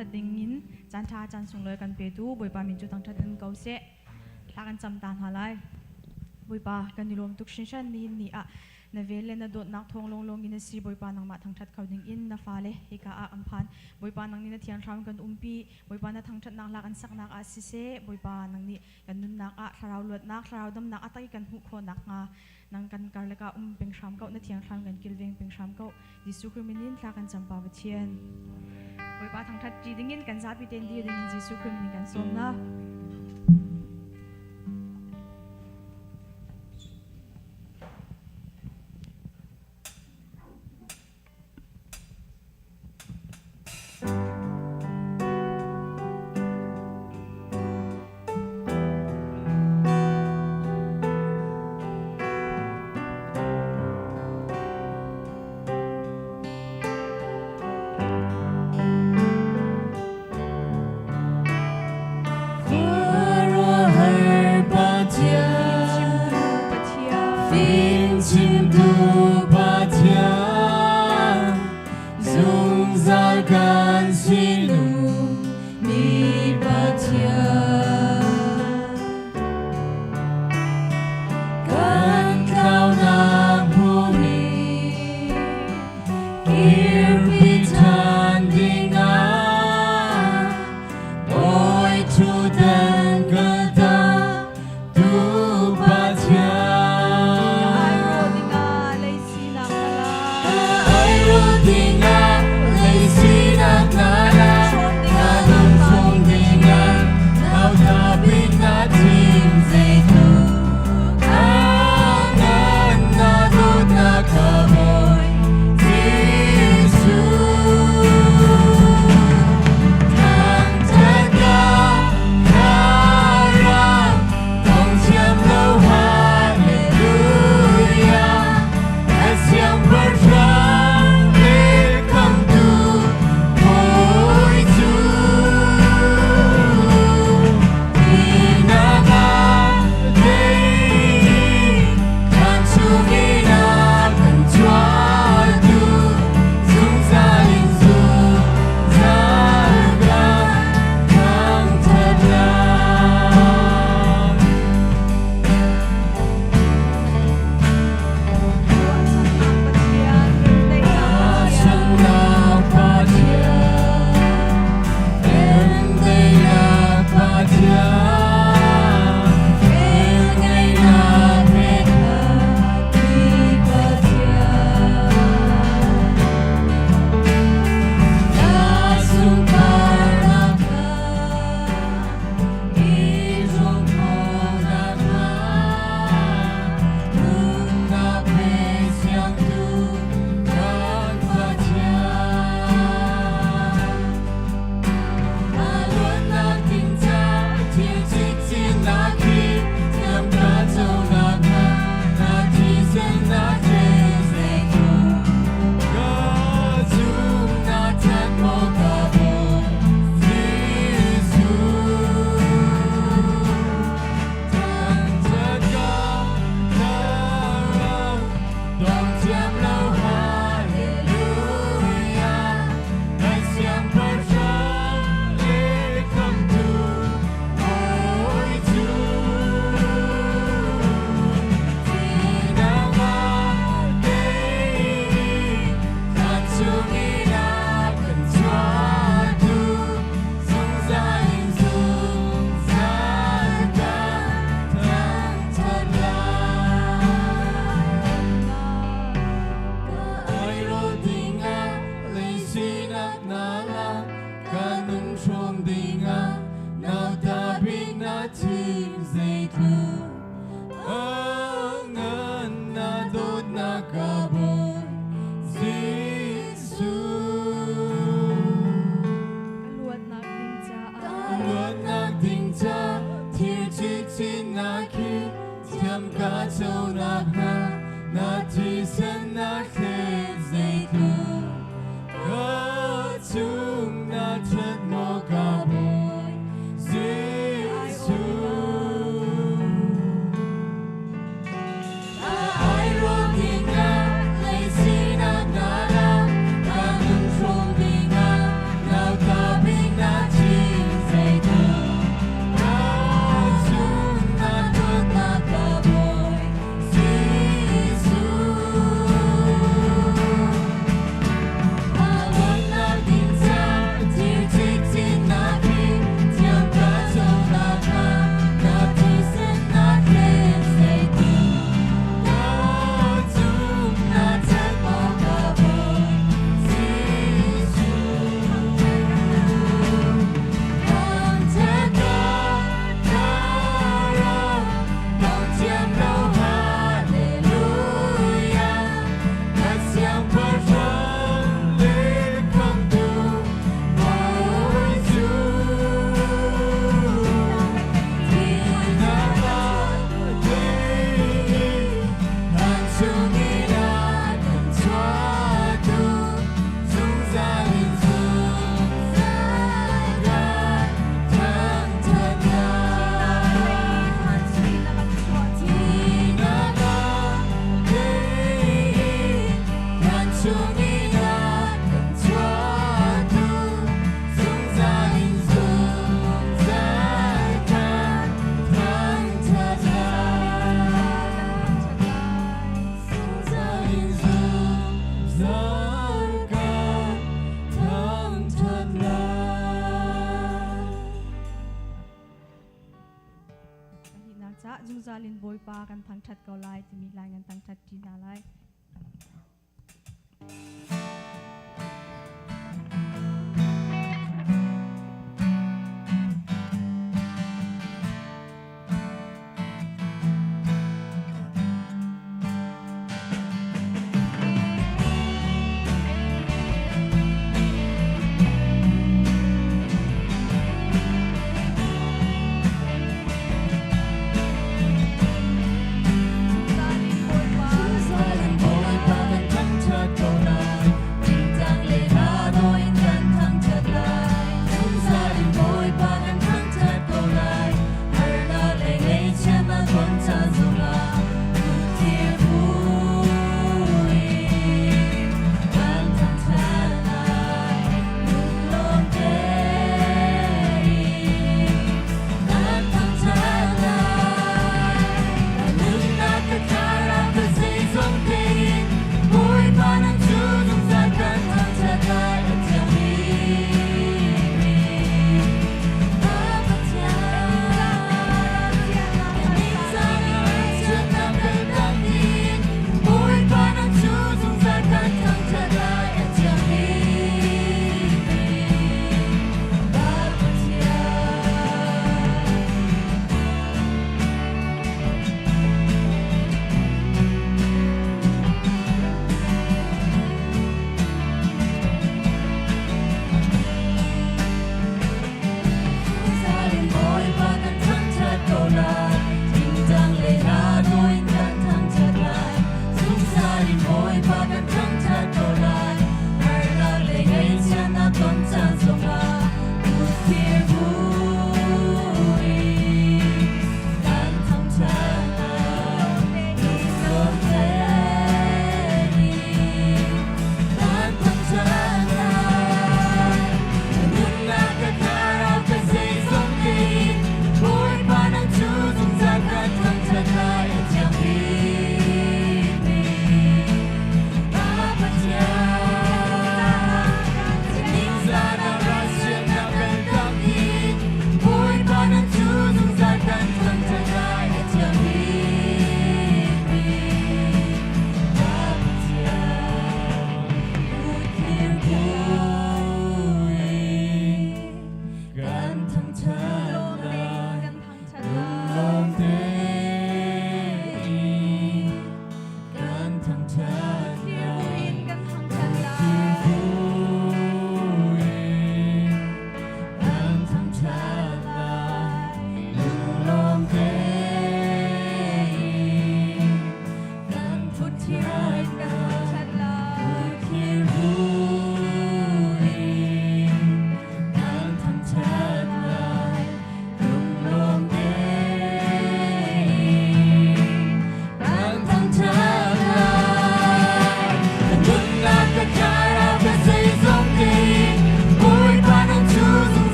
thangṭhat dingin caan ṭha caan sunglawi kan petu Bawipa min cu thangṭhat in ko seh. Thla kan cam ta hna lai. Bawipa, kan i lawm tuk hringhran nihin ni ah na vel le na dawtnak thawng lawnglawng in a si. Bawipa nangmah thangṭhat kho ding in na fale hika ah an phan. Bawipa nang nih na thiang thlarau in kan umpi. Bawipa na thangṭhatnak hla kan saknak ah siseh, Bawipa nang nih kan nunnak ah thlarau luatnak, thlarau damnak a tak i kan hmuh khawh nakhnga nang kan karlak ah um peng hram ko, na thiang thlarau kan kilveng peng hram ko. Jesuh Khrih min in thla kan cam Pa Pathian. Bawipa thangṭhat ṭi dingin kan zapi tein dir dingin Jesuh Khrih min in kan sawm hna. Khuaruahhar Pathian, fimchimtu Pathian, zungzal kan sinum mi Pathian. Kan tlaunak hmun i kirpi ṭhan dingah Bawi ṭhutdan kaltak tu Pathian. Ai dingah lei sinak na la, na nun chung dingah nauta bik na thim zeitluk a ngan na dawtnak ka Bawi Jesuh. Thangṭhat ka ram tong thiam lo hallelujah. Na siangpahrang le khamhtu Bawi cu Tinak ah lei thlan chungin a kan chuahtu zungzal in zungzal kan thangṭhat lai. Ruahchannak Pathian, remdaihnak Pathian, velngeihnak pekmi Pathian. Na sunparnak kha i hrawm khawhnak hnga Nunnak pe siangtu kan Pathian. Na luatnak ding ca thil cikcin-nak hi thiam ka conak hnga na thisen-nak he zeitluk ka cung na that maw ka Bawi Jesuh. Zungzal in zungzal kan thangṭhat lai. Ka airawl dingah lei sinak na lak, ka nun hrawm dingah nauta bik na thim zeitluk a ngan na dawtnak ka Bawi Jesuh. Luatnak ding caah Luatnak ding ca thir cikcin-nak hi thiam ka conak hna na thisen na thlet zeitluk ka cung na ṭhat maw ka Bawi Jesuh. Ai dingah lei sinak na la, ka nun hrawm dingah nauta bik caah zungzal in Bawipa kan thangṭhat ko lai timi lai kan thangṭhat ṭi hna lai.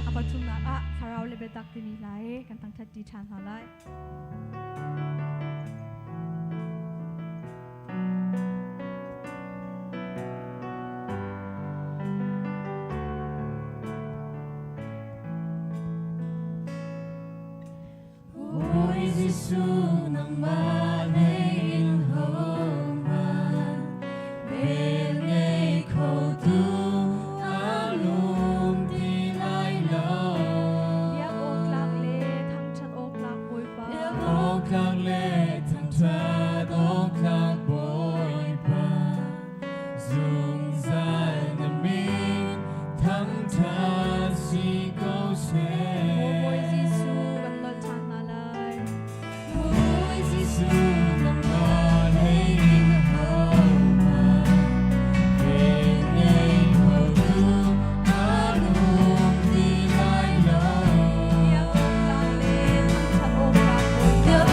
A pathumnak ah thlarau le biatak timi hla he kan thangṭhat ṭi ṭhan hna lai. Bawi Jesuh nangmah lei in hohmanh vel ngei kho tu a lum ti lai lo. Biak awk tlak le thangṭhat awk tlak Bawipa. Biak awk tlak le thangṭhat awk tlak Bawipa. Zungzal na min thangṭhat si ko seh. Bawi Jesuh kan nolh ṭhan hna lai. Bawi Jesuh nangmah lei in hohmanh vel ngei khotu a lum ti lai lo. Biak awk tlak le thangṭhat awk tlak Bawipa. Biak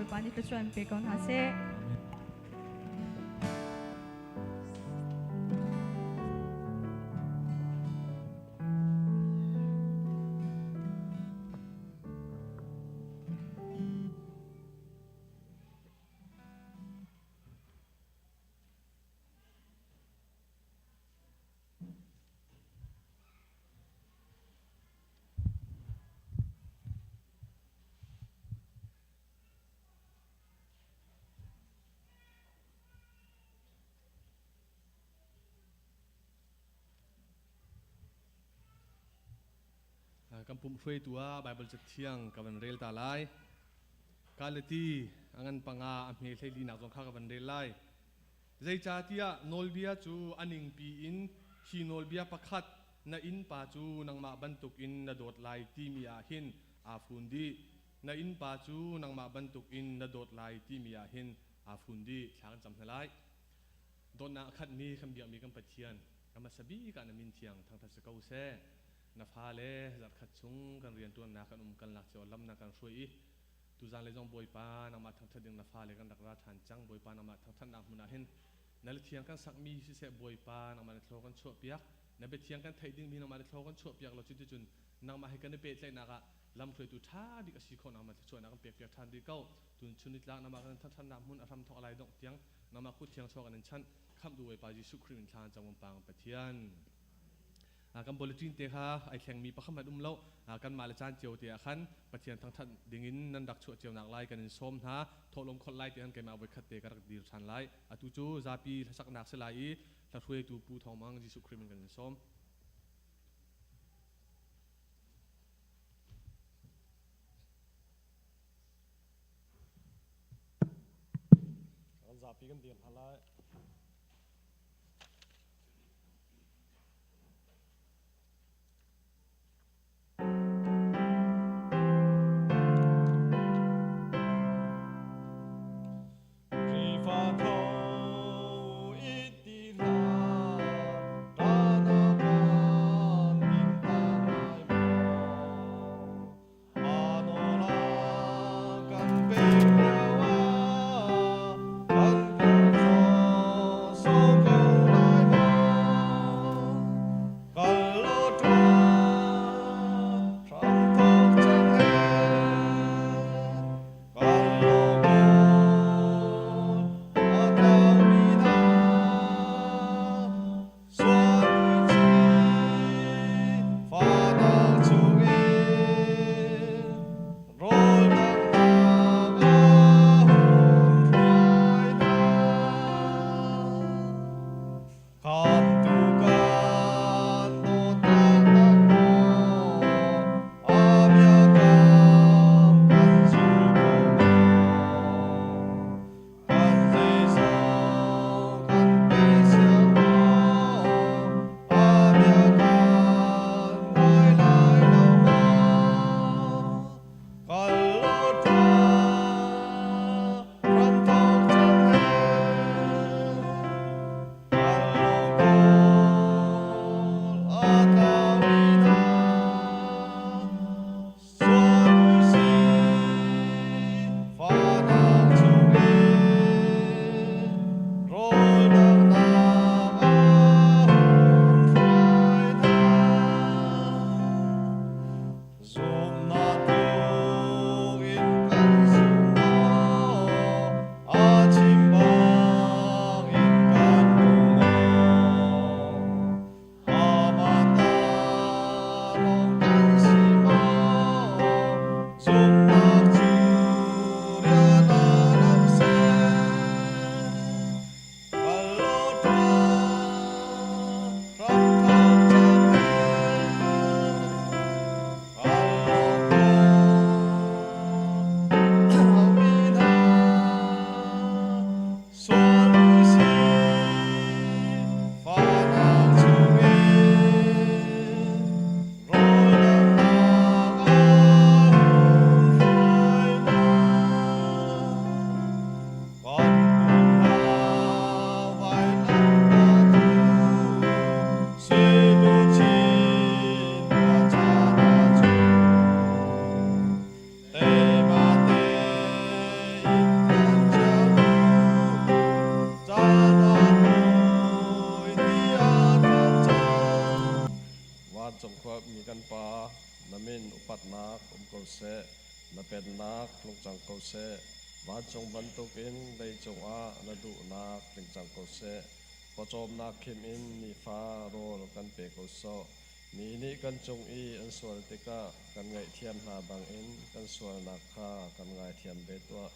Bawipa nih thluachuah in pe ko hna seh. Kan pumh hruaitu ah Baibal Cathiang ka van rel ta lai. Galati a ngan panga a hme hleili nak zong kha ka van rel lai. Zeicahtiah nawlbia cu a ningpi in hi nawlbia pakhat na innpa cu nangmah bantukin na dawt lai timi ah hin aa fun dih. Na innpa cu nangmah bantukin na dawt lai timi ah hin aa fun dih. Thla kan cam hna lai. Dawtnak a khatmi kan biakmi kan Pathian, a hmasa bik ah na min thiang thangṭhat si ko seh. Na fale zarhkhat chung kan rianṭuannak kan umkalnak cio lam na kan hruai i tuzan le zong Bawipa nangmah thangṭhat ding na fale kan rak ra ṭhan cang. Bawipa nangmah thangṭhatnak hmun ah hin na thiang kan sakmi siseh Bawipa nangmah na thlaw kan chuahpiak. Na biathiang kan theih dingmi nangmah na thlaw kan chuahpiak law cuticun nangmah he kan i pehtlaihnak ah lamhruaitu ṭha bik a si khawh nangmah thluachuahnak kan pekpiak ṭhan rih ko. Tun chun nitlak nangmah kan thangṭhatnak hmun a hramthawk a lai dongh tiang nangmah kut thiang chuak kan in chanh. Khamhtu Bawipa Jesuh Khrih min thla an cam pang Pathian. Kan bulletin te kha ai thlengmi pakhat hmanh um lo. Kanmah le caan cio te ah khan Pathian thangṭhat dingin nan rak chuah cio nak lai kan in sawm hna. Thawhlawm kholh lai ti han keimah voikhat te ka rak dir ṭhan lai. Atu cu zapi hlasaknak si lai i hlahruaitu Pu Thawng Mang Jesuh Khrih min kan in sawm. Kan zapi kan dir hna lai. Khrihfa tho i ti hlah, ṭahnak kan ding ta lai maw? Pa nawl a kan pek lioah kan kal zong. seh. Vancung bantukin leicung ah na duhnak tling cang ko seh. Pawcawmnak khim in nifa rawl kan pe ko sawh. Mi nih kan cung i an sual tikah kan ngaihthiam hna bangin kan sualnak kha kan ngaithiam ve tuah.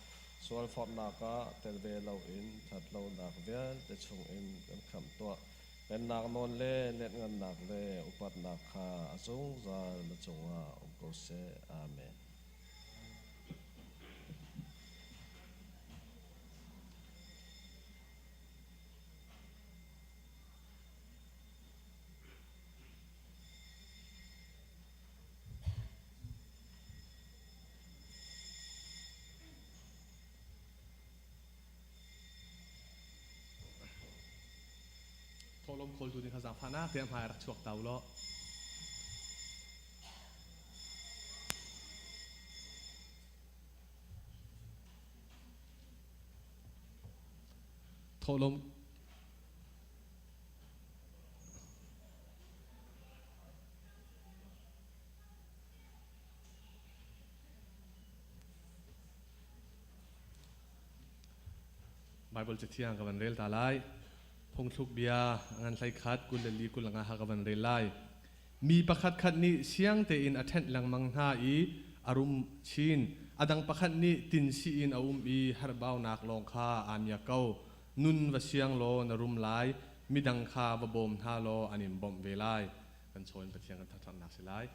Sualforhnak ah tel ve loin ṭhatlonak vialte chungin kan khamh tuah. Pennak nawl le lianhngannak le upatnak kha a zungzal na cungah um ko seh. Amen. Thawhlawm khawltu nih kha zaangfahnak te a hmai rak chuak ta u law. Thawhlawm Bible cathiang ka van rel ta lai. Phungthluk bia ngan hlei khat 24 25 ha ka van rel lai. Mi pakhat khat nih siang tein a ṭhenh lengmang hna i a rum chin. A dang pakhat nih tinsi in a um i herhbaunak lawng kha aa miak ko. Nun va siang law na rum lai, midang kha va bawm hna law an in bawmh ve lai. Kan chaw in Pathian kan thangṭhatnak si lai.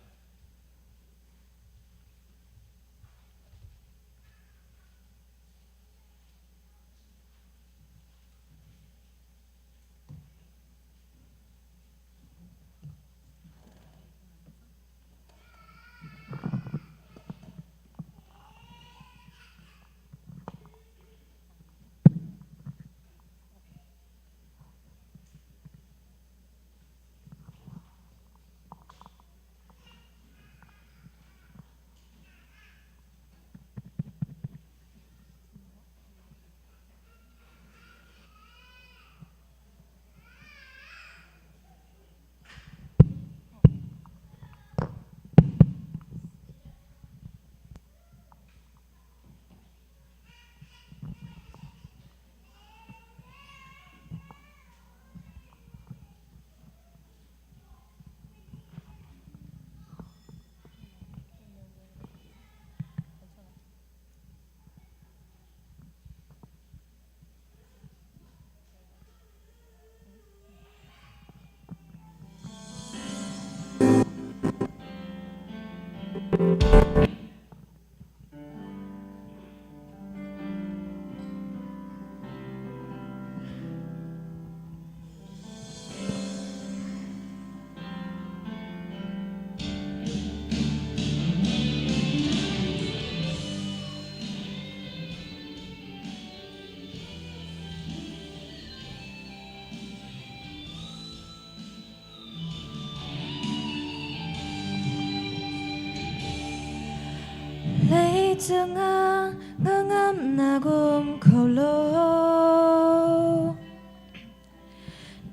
Leicung ah hnangamnak um kho lo.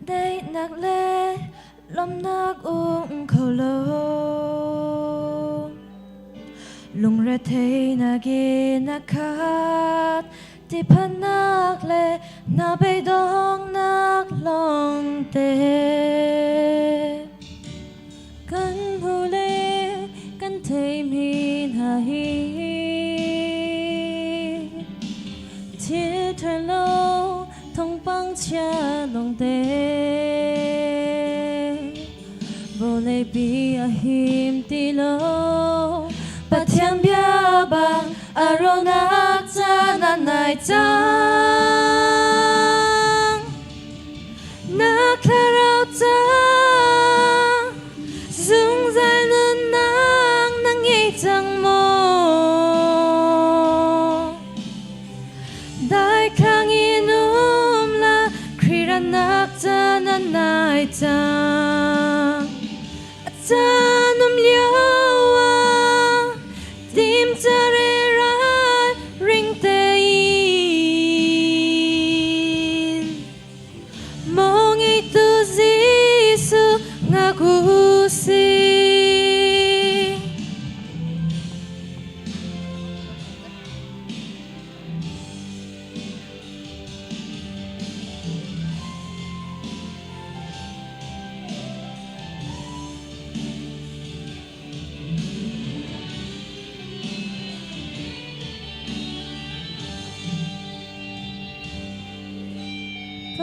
Daihnak le lawmhnak um kho lo. Lungretheihnak in a khat, tihphannak le hnabeidonghnak lawngte. Kan hmu le kan theimi hna hi thil ṭhalo thawngpang chia lawngte. Vawleipi a him ti lo. Pathian bia bang a rawlnak caan a nai cang. Na thlarau cang zungzal nunnak na ngei cang maw? Daithlang in um la Khrih rannak caan a nai cang. A caan um lio ah timcare ral ring tein.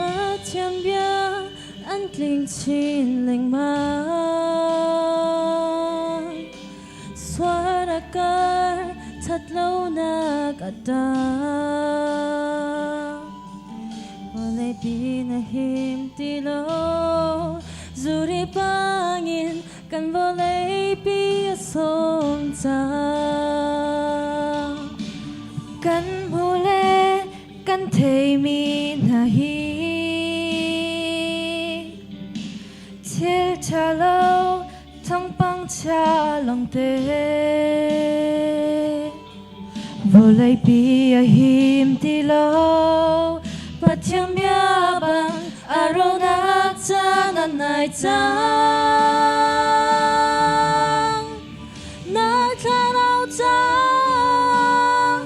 Pathian bia an tling chin lengmang. Sual a kar, ṭhatlonak a tam. Vawleipi na him ti lo, zuri bangin kan vawleipi a sawm cang. Kan hmu le kan theimi hna hi thil ṭha lo thawngpang chia lawngte. Vawleipi a him ti lo, Pathian bia bang a ronak caan a nai cang. Na thlarau cang,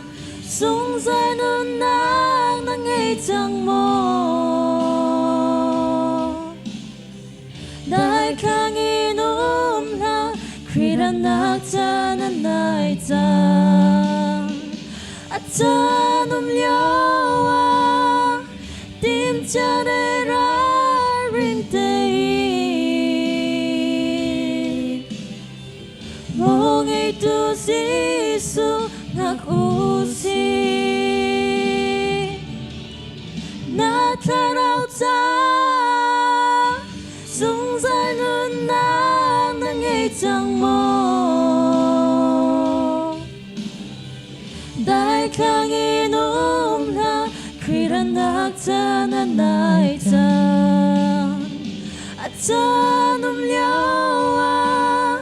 zungzal nunnak na ngei cang maw? Daithlang in um hlah, Khrih rannak caan a nai cang. A caan um lio ah timhcia le ralring tein Maw ngeitu Jesuh hngak u sih. Na thlarau caah zungzal nunnak na ngei cang maw? Daithlang in um hlah, Khrih rannak caan a nai cang. A caan um lio ah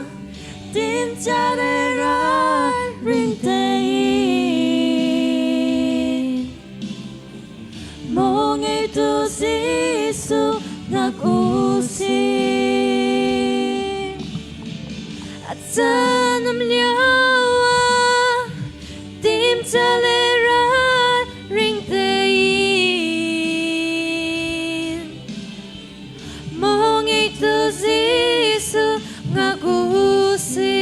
timhcia le ralring tein Maw ngeitu Jesuh hngak u sih. A caan um lio ah timhcia le ralring tein Maw ngeitu Jesuh hngak u sih.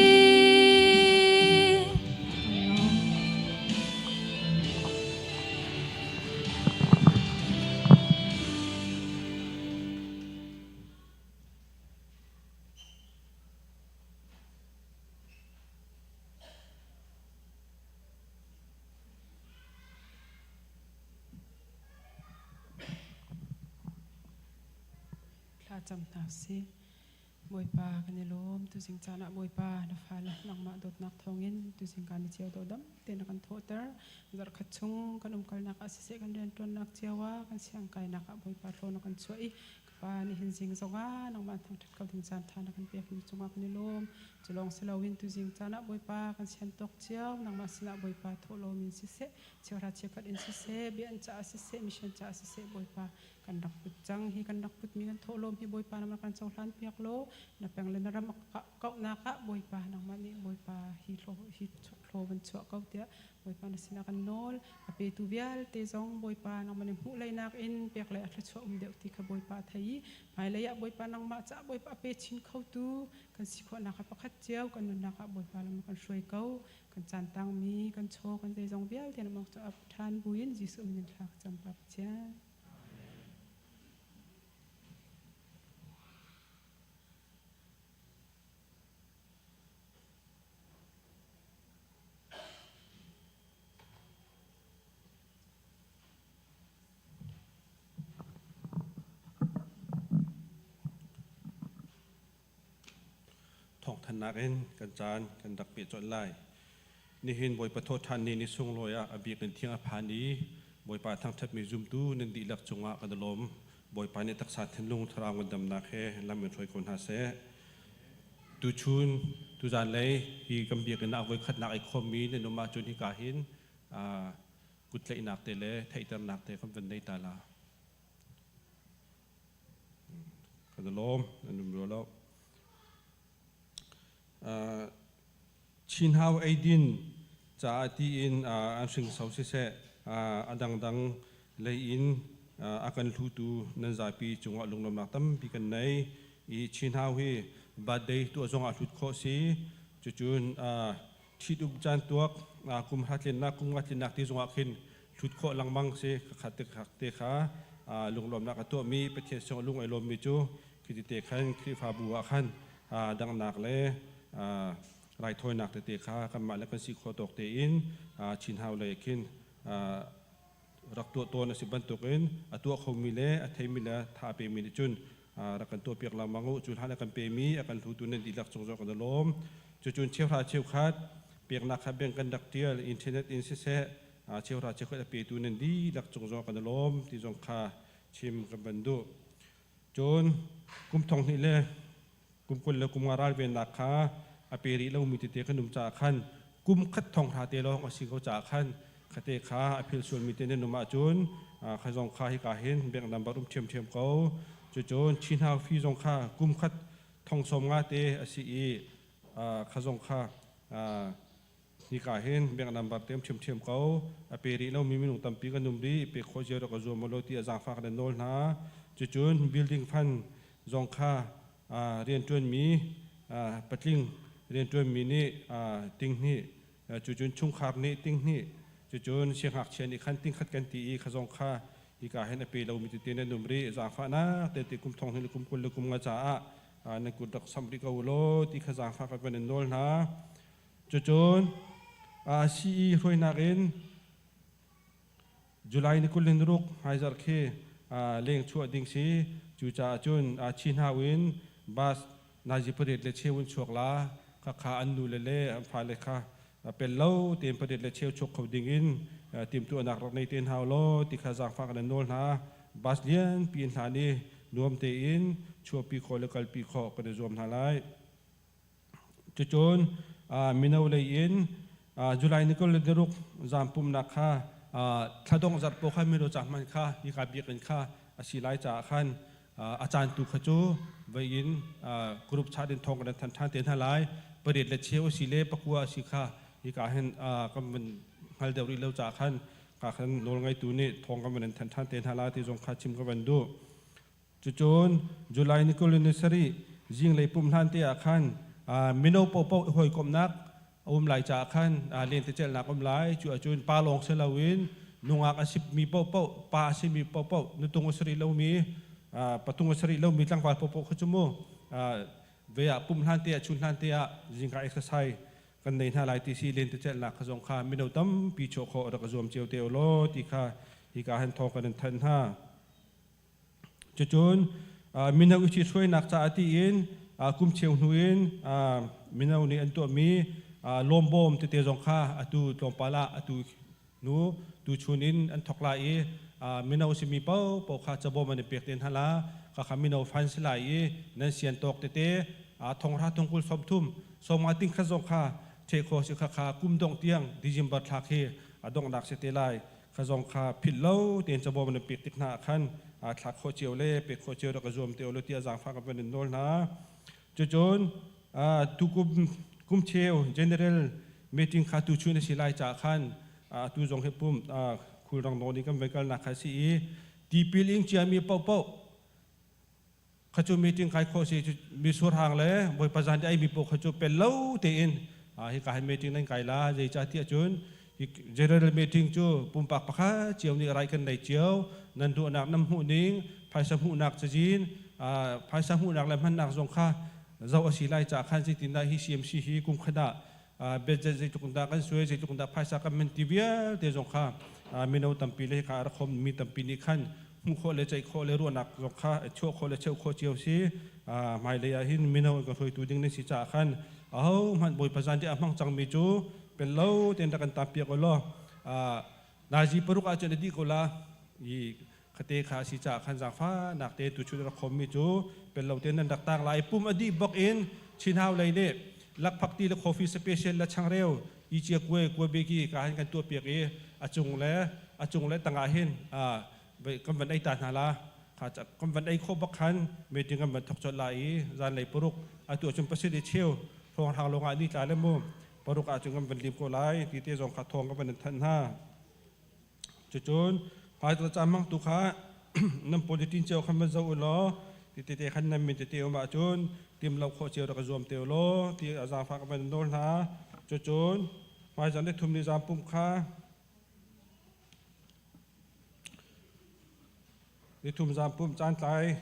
Thla cam hna usih. Bawipa kan i lawm. Tuzing caan ah Bawipa na fale nangmah dawtnak thawngin tuzing kan i cio dawdam te na kan thawhter. Zarhkhat chung kan umkalnak ah siseh kan rianṭuannak cio ah kan siangkainak ah Bawipa thlaw na kan chuah i ka Pa nihin zing zongah nangmah thangṭhat ko ding caan ṭha na kan pek mi cungah kan i lawm. Cu lawng si loin tuzing caan ah Bawipa kan sian tawk cio nangmah sinah Bawipa thawhlawm in siseh cheuhra cheukhat in siseh bia an caah siseh mission caah siseh Bawipa kan rak put cang hi kan rak putmi kan thawhlawm hi Bawipa na kan cohlan piak law na peng le na ram kauhnak ah Bawipa nangmah nih Bawipa hi hi hlaw van chuah ko tiah Bawipa na sinah kan nawl a petu vialte zong Bawipa nangmah nih hmuh leinak in pek le a thluachuah um deuh ti kha Bawipa a thei i hmailei ah Bawipa nangmah caah Bawipa a pe chin khotu kan si khawhnak ah pakhat cio kan nunnak ah Bawipa lam kan hruai ko kan caan tangmi kan chaw kan zeizong vialte na mong cu ap ṭhan buin Jesuh min in thla ka cam Pa Pathian. Thawngthanhnak in kan caan kan rak peh colh lai. Nihin Bawipa thawhṭhan ni ni sunglawi ah a bik in thiang a phan i Bawipa thangṭhatmi zumtu nan dihlak cungah kan i lawm. Bawipa nih taksa thinlung thlarau ngandamnak he lam in hruai ko hna seh. Tuchun tuzan lei hi kan biakinn ah voikhatnak ai khawmmi nan um ahcun hika hin kuttlaihnak te le theihternak te kan van nei ta la. Kan i lawm, nan um rua lo. Chinhau eidin caah tiin an hringso siseh a dangdang lei in a kan hlutu nan zapi cungah lunglawmnak tampi kan nei. I Chinhau hi birthday tuah zong ah hlut khawh si. Cucun ṭhit-um caan tuak kum hra tlinnak kum nga tlinnak ti zongah khin hlut khawh lengmang si kha te kha. Lunglawmnak a tuahmi Pathian sung lung ai lawmmi cu khi te khan Khrihfabu ah khan danghnak le raithawinak tete kha kanmah le kan si khawh tawk tein chin hau lei khin rak tuah tawn a si bantukin a tuah khomi le a theimi le tha a pemi nih cun rak kan tuahpiak lengmang u. Cu hlan a kan pemi a kan hlutu nan dihlak cung zong kan i lawm. Cucun cheuhra cheukhat peknak kha bank kan rak tial, internet in siseh cheuhra cheukhat a petu nan dihlak cung zong kan i lawm ti zong kha chim kan van duh. Cun kum thong hnih le kum 20 le kum nga ralvennak kha a pe rih lomi tete kan um caah khan kum khat thong hra te lawng a si ko caah khan khate kha a phil sualmi te nan um ahcun kha zong kha hika hin bank number um ṭhiamṭhiam ko. Cucun Chinhau fi zong kha kum khat thong sawm nga te a si i kha zong kha hika hin bank number te um ṭhiamṭhiam ko. A pe rih lomi minung tampi kan um rih, pe khawh cio rak ka zuam lo ti a zaangfak nan nawl hna. Cucun building fund zong kha rianṭuanmi patling rianṭuanmi nih tinghnih, cucun chungkhar nih tinghnih, cucun siangngakchia nih khan tingkhat kan ti i kha zong kha hika hin a pe lomi tete nan um rih. Zaangfahnak te ti kum thong hnih le kum 20 le kum nga caah nan kut rak samh rih ko u law ti kha zaangfah kan van in nawl hna. Cucun CE hruainak in July ni 26 hmaizarh khi leng chuah ding si. Cucaah cun Chinhau in bus nazi pariat le cheu in chuak la. Khakha an nu le le an fale kha pel lo tein pariat le cheu chuak kho ding in timhtuahnak rak nei te hna law ti kha zaangfah kan nawl hna. Bus lian pi in hlan i nuam tein chuahpi khawh le kalpi khawh kan i zuam hna lai. Cucun mino lei in July ni 26 zan pumhnak kha thladongh zarh paoh khan mino ca hman kha hika biakinn kha a si lai caah khan a caan tu kha cu vei in group chat in thawng kan than ṭhan te hna lai. Pariat le cheu a si le pakua a si kha hika hin kan van hngal deuh rih lo caah khan ka khan nawl ngeitu nih thawng kan van in than ṭhan te hna lai ti zong kha chim ka van duh. Cucun July ni 27 zinglei pumh hlan te ah khan mino paohpaoh i hawikomhnak a um lai caah khan lentecelhnak um lai. Cu ahcun pa lawng si loin nungak a simi paohpaoh, pa a simi paohpaoh, nutung a si rih lomi, patung a si rih lomi tlangval paohpaoh kha cu mu ve ah pumh hlan te ah chun hlan te ah zingka exercise kan nei hna lai ti si lentecelhnak kha zong kha mino tampi chuah khawh rak i zuam cio te u law ti kha hika han thawng kan in thanh hna. Cucun mino i ṭhithruainak caah tiin kum cheu hnu in mino nih an tuahmi lawmbawm tete zong kha atu tlawmpal ah atu hnu tuchun in an thawk lai i mino simi paohpaoh kha cabawm an i pek te hna la. Khakha mino fan si lai i nan sian tawk tete thonghra thongkul 30 sawmnga ting khat zong kha ṭheh khawh si. Khakha kum dongh tiang December thla khi a donghnak si te lai. Kha zong kha philh lo tein cabawm nan pek tik hna ah khan thlak khawh cio le pek khawh cio rak ka zuam te u law tiah zaangfah ka van in nawl hna. Cucun tukum kum cheu general meeting kha tuchun a si lai caah khan atu zong hi pum khulrang nawn i kan vai kalnak kha si i tipil ing ciami paohpaoh kha cu meeting kai khawh si. Misur hang le Bawipa zan ai mi paoh kha cu pel lo tein hika hin meeting nan kai la. Zeicah tiah cun general meeting cu pumpak pakhat cio nih rai kan nei cio, nan duhnak, nan hmuh ning, phaisa hmuhnak cazin, phaisa hmuhnak le hmannak zong kha zoh a si lai caah khan zeitindah hi CMC hi kum khat ah budget zeitluk dah kan suai, zeitluk dah phaisa kan men ti vialte zong kha mino tampi le hika a rak mi tampi nih khan hmuh khawh le ceih khawh le ruahnak zong kha chuah khawh le cheuh khawh cio si. Hmailei ah hin mino kan hruaitu ding nan si caah khan aho hmanh Bawipa zan a hmang cangmi cu pel lo tein rak kan tampiak u law nazi 6 ah cun a dih ko la i khate kha a si caah khan zaangfahnak te tuchun rak khommi cu pel lo tein nan rak tang lai. Pum a dih bak in Chinhau lei nih lakphakti le coffee special le changreu i cia kuai kuai beki ka hin kan tuah piak i a cung le a cung le tangah hin kan van ei ta hna la. Kha kan van ei khawh bak khan meeting kan van thok colh lai i zanlei 6, atu ahcun pasarih cheu hrawng hrang lawng ah ni tla le mu 6 ahcun kan van lim ko lai ti te zong kha thawng kan van in thanh hna. Cucun hmaitla caan hmangtu kha nan politin cio khan van zoh u law ti tete khan nan min tete um ahcun tim lo khawh cio rak i zuam te u law ti a zaangfah ka van nawl hna. Cucun hmaizan le thum ni zan pumh kha Nithum zan pum caan tlai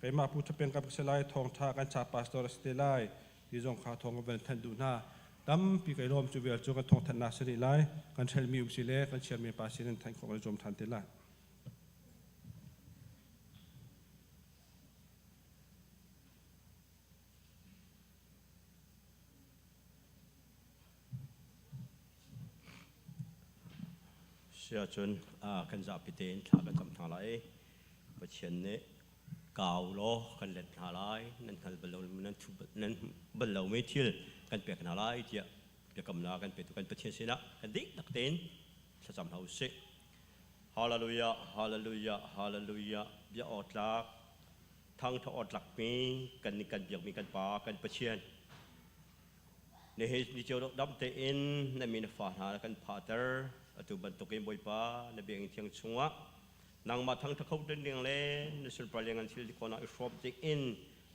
keimah Pu Thapeng ka si lai thawngtha kan cha pastor a si te lai ti zong kha thawng ka van thanh duh hna. Tampi kai lawm cu vial cu kan thawngthanhnak si rih lai. Kan hrelmi um si le kan chiarmi pa sin in thanh khawh kan i zuam than te lai. Si ahcun kan zapi tein thla kan cam hna lai. Pathian nih kau law kan let hna lai, nan hngal bal lo nan thu nan bal lomi thil kan pek hna lai tiah biakamnak kan petu kan Pathian sinah kan dihlak tein thlacam hna usih. Hallelujah, hallelujah, hallelujah. Bia awtlak, thangtha awtlak mi kan nih kan biakmi kan Pa kan Pathian. Nihin ni cio dam tein na mi na fa hna na kan phahter. Atu bantukin Bawipa na biakinn thiang chungah nangmah thangtha kho ding ding le na sunpar lianngan thil ti khawhnak i hrawm ding in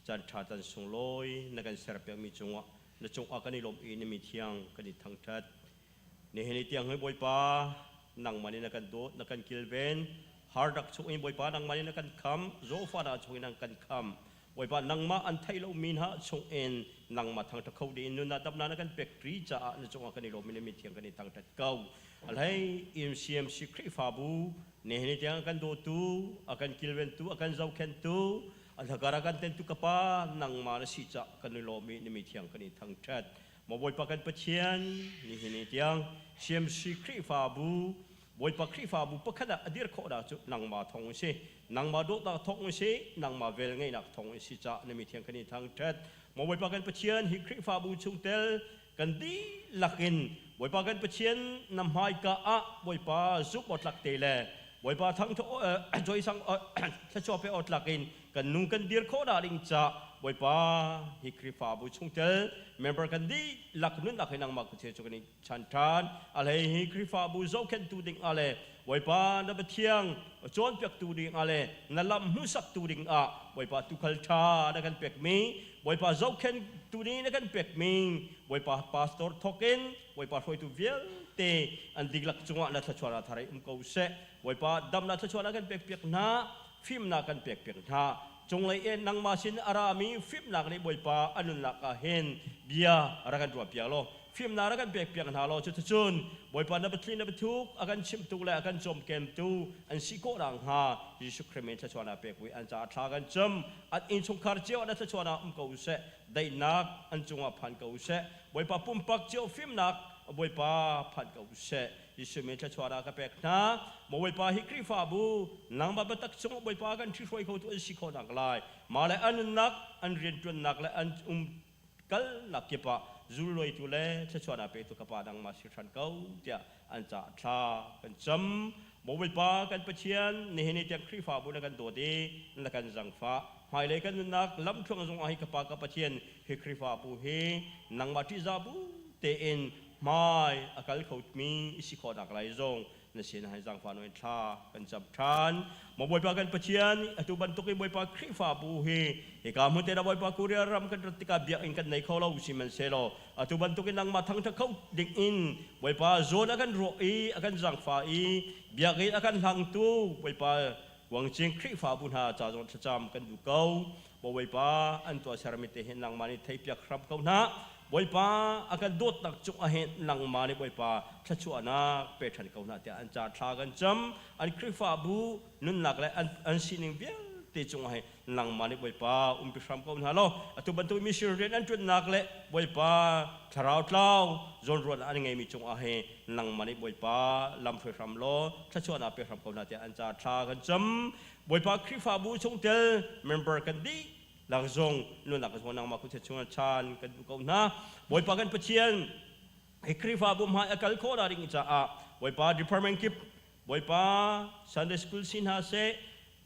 caan ṭha caan sunglawi na kan serpiakmi cungah na cungah kan i lawm i na mi thiang kan i thangṭhat. Nihin ni tiang hi Bawipa nangmah nih na kan dawt, na kan kilven. Harnak chungin Bawipa nangmah nih na kan kham, zawhfahnak chungin na kan kham. Bawipa nangmah an theih lomi hna chungin nangmah thangṭhat kho dingin nunnak damnak na kan pek ri caah na cungah kan i lawm i na min thiang kan i thangṭhat ko. Alhei MCMC Khrihfabu nihin ni tiang a kan dawtu, a kan kilventu, a kan zohkhenhtu, a hlakar a kan tentu ka Pa nangmah na si caah kan i lawm i na min thiang kan i thangṭhat. Maw Bawipa kan Pathian, nihin ni tiang CMC Khrihfabu, Bawipa Khrihfabu pakhat ah a dir khawhnak cu nangmah thawng in si. Nangmah dawtnak thawng in si, nangmah velngeihnak thawng in si caah na mi thiang kan i thangṭhat. Maw Bawipa kan Pathian, hi Khrihfabu chungtel kan dihlak in Bawipa kan Pathian na hmaika ah Bawipa zumh awtlak te le Bawipa thangṭhat joisang thluachuah pe awtlak in kan nung kan dir khawh dah ding ca Bawipa hi Khrihfabu chungtel member kan dihlak nunnak hi nangmah ka cu kan i chan ṭhan a hlei hi Khrihfabu zohkhenhtu ding ah le Bawipa na Pathiang cawnpiaktu ding ah le na lam hmuhsaktu ding ah Bawipa tuukhal ṭha na kan pekmi Bawipa zohkhenhtu ding na kan pekmi Bawipa pastor thawk in Bawipa hruaitu vialte an dihlak cungah na thluachuah thar um ko seh. Bawipa damnak thluachuah kan pekpiak hna, fimnak kan pekpiak hna. Cunglei in nangmah sin a rami fimnak nih Bawipa a nunnak ah hin bia rak kan ruahpiak law fimnak rak kan pekpiak hna law cuticun Bawipa na pathli na pathuk a kan chimhtu le a kan cawmkemtu an si khawh nakhnga Jesuh Khrih min thluachuahnak pek ui an caah thla kan cam. An innchungkhar cio ah na thluachuahnak um ko seh. Daihnak an cungah phan ko seh. Bawipa pumpak cio fimnak Bawipa phan ko seh. Jesuh min thluachuah ka pek hna. Maw Bawipa hi Khrihfabu nangmah biatak chungah Bawipa kan ṭhihruai khotu an si khawh nak lai. Mah le an nunnak, an rianṭuannak le an um kalnak kip ah zulluaitu le thluachuahnak petu ka Pa nangmah si hran ko tiah an caah thla kan cam. Maw Bawipa kan Pathian, nihin ni tiang Khrihfabu na kan dawt i na kan zangfah. Hmailei kan nunnak lamthluang zongah hi ka Pa ka Pathian hi Khrihfabu hi nangmah ṭihzah bu tein hmai a kal khomi i si khawhnak lai zong na sin hai zaangfah nawn thla kan cam ṭhan. Maw Bawipa kan Pathian, atu bantuk in Bawipa Khrihfabu hi hika hmun te Bawipa Korea ram kan rat tikah biakinn kan nei kho lo sihmanhsehlaw atu bantuk in nangmah thangṭhat kho ding in Bawipa zawn a kan ruah i a kan zaangfah i biakinn a kan hlangtu Bawipa Guangcing Khrihfabu hna ca zong thlacam kan duh ko. Bawipa an tuahsermi te hi nangmah nih theihpiak hram ko hna. Bawipa a kan dawtnak cung ah hin nangmah nih Bawipa thluachuahnak pe ṭhan ko hna tiah an ca thla kan cam. An Khrihfabu nunnak le an sining vialte cungah hin nangmah nih Bawipa umpi hram ko hna law atu bantuk mission rian an ṭuannak le Bawipa thlarau tlau zawnruahnak an ngeimi cungah hin nangmah nih Bawipa lam hruai hram law thluachuahnak pe hram ko hna tiah an ca thla kan cam. Bawipa Khrihfabu chungtel member kan dih lak zong nunnak ka zong nangmah kut chung chan kan duh ko hna. Bawipa kan Pathian hi Khrihfabu hmai a kal khawh ding caah Bawipa department kip Bawipa Sunday school si hna seh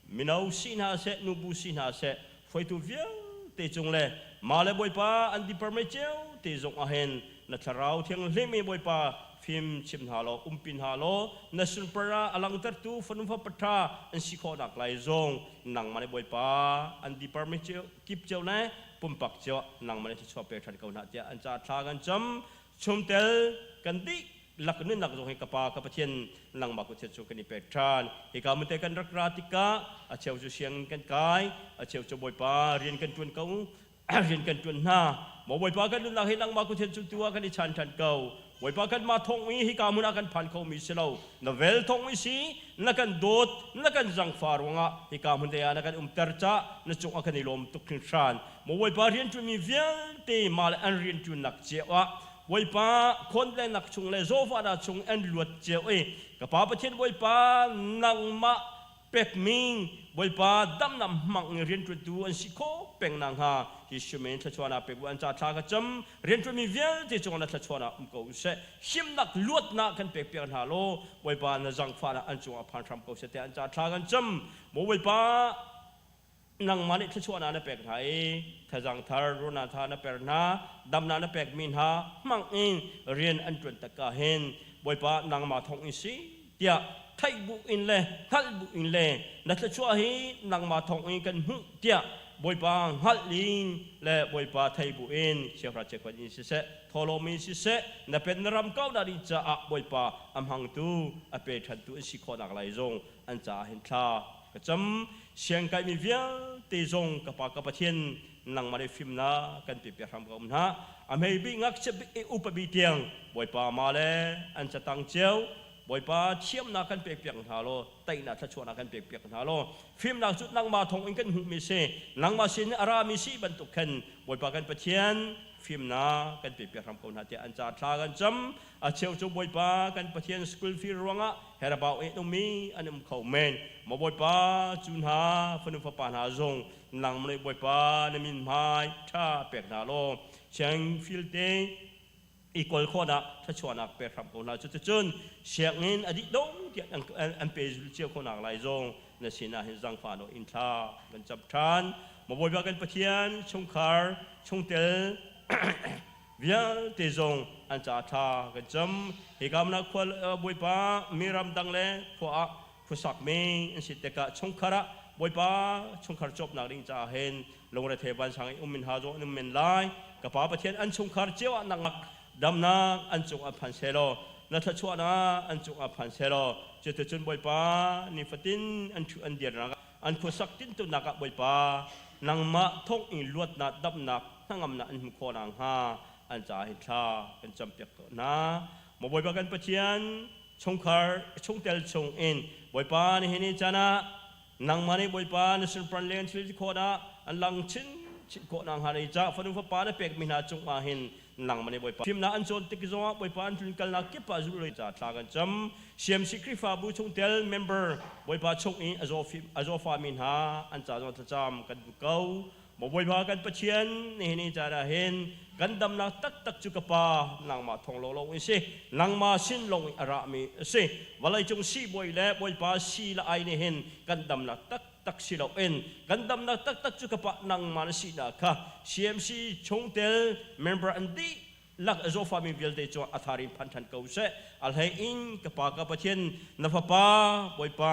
mino si hna seh nubu si hna seh hruaitu vialte cung le mah le Bawipa an department cio te zong ah hin na thlarau thianghlim i Bawipa fim chim hna law umpi hna law na sunpar ah a langtertu fanu fapa ṭha an si khawhnak lai zong nangmah nih Bawipa an department cio kip cio le pumpak cio nangmah nih thluachuah pe ṭhan ko hna tiah an ca thla kan cam chungtel kan dih lak nunnak zong hi ka Pa ka Pathian nangmah kut cu kan i pek ṭhan. Hika mun te kan rak ra tikah a cheu cu sianginn kan kai, a cheu cu Bawipa rian kan ṭuan ko, rian kan ṭuan hna. Maw Bawipa kan nunnak hi nangmah kut cu tu ah kan i chan ṭhan ko. Bawipa kanmah thawng i hika hmun ah kan phan khomi si lo. Na vel thawng i si, na kan dawt, na kan zangfah ruangah hika hmun te ah na kan umter cah na cung ah kan i lawm tuk hringhran. Maw Bawipa rianṭuanmi vialte mah le an rianṭuannak cio ah Bawipa khawnlenak chung le zawhfahnak chung an luat cio i ka Pa Pathian Bawipa nangmah pekmi Bawipa damnak hmang in rianṭuantu an si kho peng nakhnga Jesuh min thluachuahnak pek u an ca thla ka cam rianṭuanmi vialte cungah na thluachuahnak um ko seh himnak luatnak kan pek piak hna law Bawipa na zangfahnak an cungah phan hram ko seh tiah an ca thla kan cam maw Bawipa nangmah nih thluachuahnak na pek hna i thazaang thar ruahnak tha na per hna damnak na pekmi hna hmang in rian an ṭuan tak ah hin Bawipa nangmah thawng in si tiah theih bu in le hngalh bu in le na thluachuah hi nangmah thawng in kan hmuh tiah Bawipa hngalh in le Bawipa thei bu in sianghra cheukhat in siseh thawhlawm in siseh na pen na ram kaunak ding caah Bawipa a hmangtu a pe ṭhantu an si khawhnak lai zong an caah hin thla ka cam. Siangkaimi vialte zong ka Pa ka Pathian nangmah nih fimnak kan pe piak hram ko um hna. A hmei bik ngakchia bik i upa bik tiang Bawipa ma le an catang cio Bawipa thiamnak kan pek piak hna law teinak thluachuahnak kan pek piak hna law fimnak cu nangmah thawng in kan hmuhmi si nangmah sin a rami si bantuk khan Bawipa kan Pathian fimnak kan pe piak hram ko hna tiah an ca thla kan cam. A cheu cu Bawipa kan Pathian school fee ruangah herabau in ummi an um kho men. Maw Bawipa cu hna fanu fapa hna zong nangmah nih Bawipa na min hmai ṭha pek hna law siang filte i kawl khawhnak thluachuahnak pek hram ko hna. Cuticun sianginn a dih dong tiah an pe zul cio khawhnak lai zong na sinah hin zangfah nawl in thla kan cam ṭhan. Maw Bawipa kan Pathian chungkhar chungtel vialte zong an ca ṭha kan cam. Hika hmun ah khua Bawipa mi ramdang le khua ah khuasak mi an si tikah chungkhar ah Bawipa chungkhar cawpnak ding caah hin lungrethei vansang i um in ha zawh an um men lai. Ka Pa Pathian an chungkhar cio ah nangmah damnak an cung ah phan sehlaw na thluachuahnak an cung ah phan sehlaw cuticun Bawipa nifatin an ṭhu an dirnak an khuasak tintunak ah Bawipa nangmah thawng in luatnak damnak hnangamnak an hmuh khawh nakhnga an caah hin thla kan campiak ko hna. Maw Bawipa kan Pathian, chungkhar chungtel chung in Bawipa nihin ni caan ah nangmah nih Bawipa na sunpar leng thil ti khawh ah an lang chin chin khawh nakhnga ni ca fanu fapa na pekmi hna cungah hin nangmah nih Bawipa fimnak an cawn tik zongah Bawipa an tlunkalnak kip ah zulh ca thla kan cam. CMC Khrihfabu chungtel member Bawipa chung i a zawfami hna an ca zong thlacam kan duh ko. Maw Bawipa kan Pathian, nihin ni caan ah hin kan damnak taktak cu ka Pa nangmah thawng lawnglawng in si, nangmah sin lawng in a rami a si. Vawleicung siibawi le Bawipa si le ai nih hin kan damnak taktak si loin kan damnak taktak cu ka Pa nangmah na sinak kha CMC chungtel member an dih lak a zawfami vialte cu a thar in phan ṭhan ko seh. A hlei in ka Pa ka Pathian na Fapa Bawipa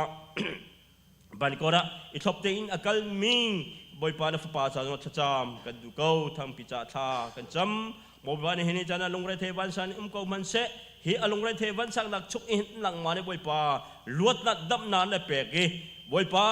Bankor ah i thlop tein a kalmi Bawipa na fapa ca zong thlacam kan duh ko thangpi ca thla kan cam Bawipa nih hin caan ah lungrethei vansan um ko hmanhseh hi a lungrethei vansangnak chung i nangmah nih Bawipa luatnak damnak na pek i Bawipa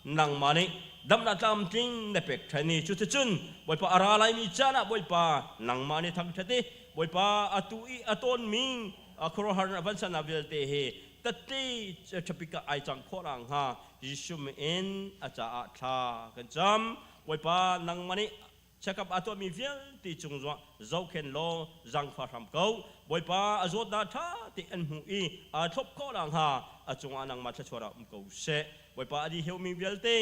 nangmah nih damnak tlamtling na pek ṭhan i cuticun Bawipa a ra laimi caan ah Bawipa nangmah nih thangṭhat i Bawipa atu i a tawnmi khuaruahhar vansannak vialte hi Tatte ṭhapik ah ai cang khawh nakhnga Jesuh min a caah thla kan cam. Bawipa nangmah nih check-up aa tuahmi vialte cung zongah zohkhen law zangfah hram ko. Bawipa a zawtnak ṭha tein an hmuh i aa thlop khawh nakhnga a cungah nangmah thluachuah rak um ko seh. Bawipa a dihheumi vialte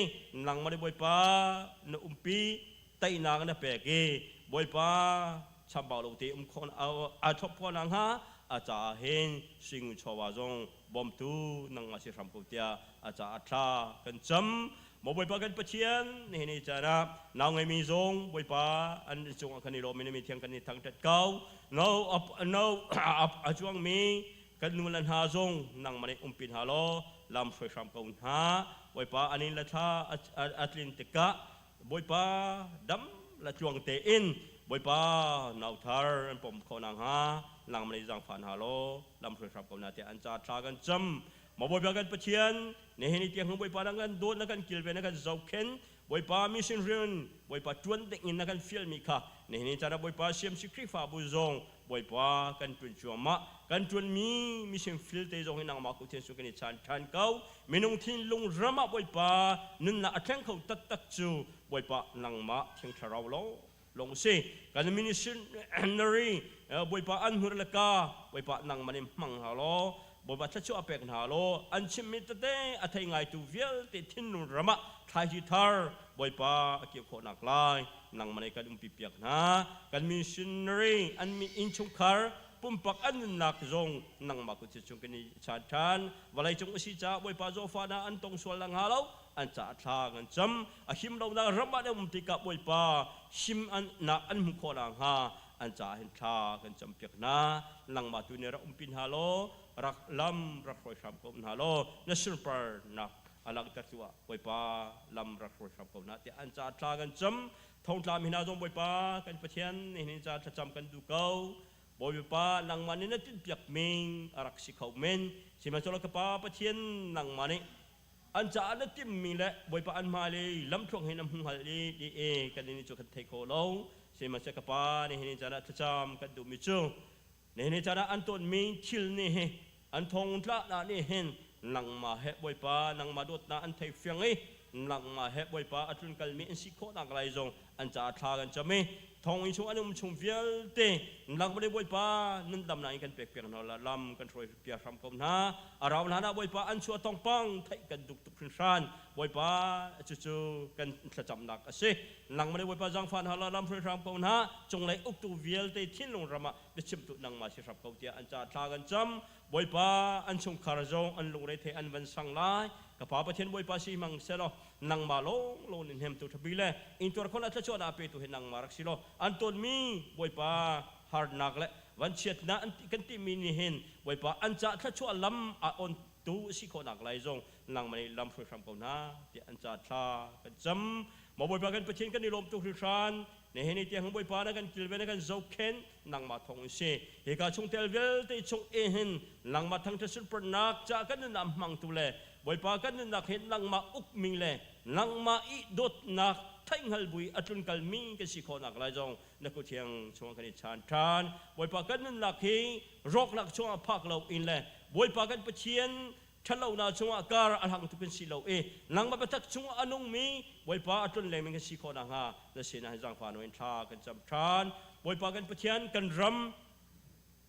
nangmah nih Bawipa na umpi teinak na pek i Bawipa chambau lo te um khawh aa thlop khawh nakhnga a caah hin suingun chawva zong bawmtu nangmah si hram ko tiah a caah thla kan cam. Maw Bawipa kan Pathian, nihin ni caan ah nau ngeimi zong Bawipa an cungah kan i lawm i na mi thiang kan i thangṭhat ko. No no a cuangmi kan nu le hna zong nangmah nih umpi hna law lam hruai hram ko hna. Bawipa an in le thla a tlin tikah Bawipa dam le tluang tein Bawipa nauthar an pom khawh nakhnga Nangmah nih zaangfah hna law lamhruai hram ko hna tiah an ca thla kan cam. Maw Bawipa kan Pathian, nihin ni tiang Bawipa na kan dawt na kan kilven na kan zohkhenh Bawipa mission rian Bawipa ṭuan ding in na kan fialmi kha nihin ni caan ah Bawipa CMC Khrihfabu zong Bawipa kan ṭuan cuahmah. Kan ṭuanmi mission field te zong hi nangmah kut hin su kan i chan ṭhan ko. Minung thinlung ram ah Bawipa nunnak a thleng kho taktak cu Bawipa nangmah Thiang Thlarau law lawng si. Kan missionary Bawipa an hmur le ka Bawipa nangmah nih hmang hna law Bawipa thluachuah pek hna law an chimmi tete a thei ngaitu vialte thinlung ram ah thlaici thar Bawipa a kir khawhnak lai nangmah nih kan umpi piak hna. Kan missionary an innchungkhar pumpak an nunnak zong nangmah kut chung kan i chan ṭhan. Vawleicung a si caah Bawipa zawhfahnak an tong sual na hnga lo an caah thla kan cam. A him lonak ram ah an um tikah Bawipa him nak an hmuh khawh nakhnga an caah hin thla kan campiak hna. Nangmah tu nih rak umpi hna law rak lam rak hruai hram ko hna law na sunparnak a langhtertu ah Bawipa lam rak hruai hram ko hna tiah an caah thla kan cam. Thongtla mi hna zong Bawipa kan Pathian nihin caah thlacam kan duh ko. Bawipa nangmah nih na tinhpiak ming a rak si kho men. Sihmanhsehlaw ka Pa Pathian nangmah nih an caah na timhmi le Bawipa an hmailei lamthluang hin a hmu hngal i ti i kan nih cu kan thei kho lo. Sihmanhsehlaw ka Pa nihin caan ah thlacam kan duhmi cu nihin caan ah an tawnmi thil nih hi an thongtlahnak nih hin nangmah he Bawipa nangmah dawtnak an thei fiang i nangmah he Bawipa a tlunkalmi an si khawhnak lai zong an caah thla kan cam i thonginn chung an um chung vialte nangmah nih Bawipa nundamnak in kan pek piak hna la lam kan hruai piak hram ko hna. A rau hlan ah Bawipa an chuah tongpang theih kan duk tuk hringhran. Bawipa, cucu kan thlacamnak a si. Nangmah nih Bawipa zaangfah hna la lam hruai hram ko hna. Cunglei uktu vialte thinlung ram ah biachimtu nangmah si hram ko tiah an caah thla kan cam. Bawipa, an chungkhar zong an lungre thei an van sang lai. Ka Pa Pathian Bawipa si hmang selaw nangmah lawnglawng in hnemtu ṭhapi le intuar khawhnak thluachuahnak a petu hi nangmah rak si law an tonmi Bawipa harnak le vanchiatnak an kan timi nih hin Bawipa an caah thluachuah lam a ontu a si khawhnak lai zong nangmah nih lam hruai hram ko hna tiah an caah thla kan cam. Maw Bawipa kan Pathian kan i lawm tuk hringhran. Nihin ni tiang Bawipa na kan kilven na kan zohkhenh nangmah thawng in si. Hika chungtel vialte chung e hin nangmah thangṭhat sunparnak ca kan nunnak hmangtu le Bawipa kan nunnak hi nangmah ukmi le nangmah i dawtnak theihhngal bui a tlunkalmi kan si khawhnak lai zong na kut thiang chungah kan i chan ṭhan. Bawipa kan nunnak hi rawknak chungah phak lo in le Bawipa kan Pathian ṭhatlonak chungah kar a hlang tuk in si lo i nangmah biatak chungah a nungmi Bawipa a tlun lengmang kan si khawh nakhnga na sinah hin zaangfah in thla kan cam ṭhan. Bawipa kan Pathian kan ram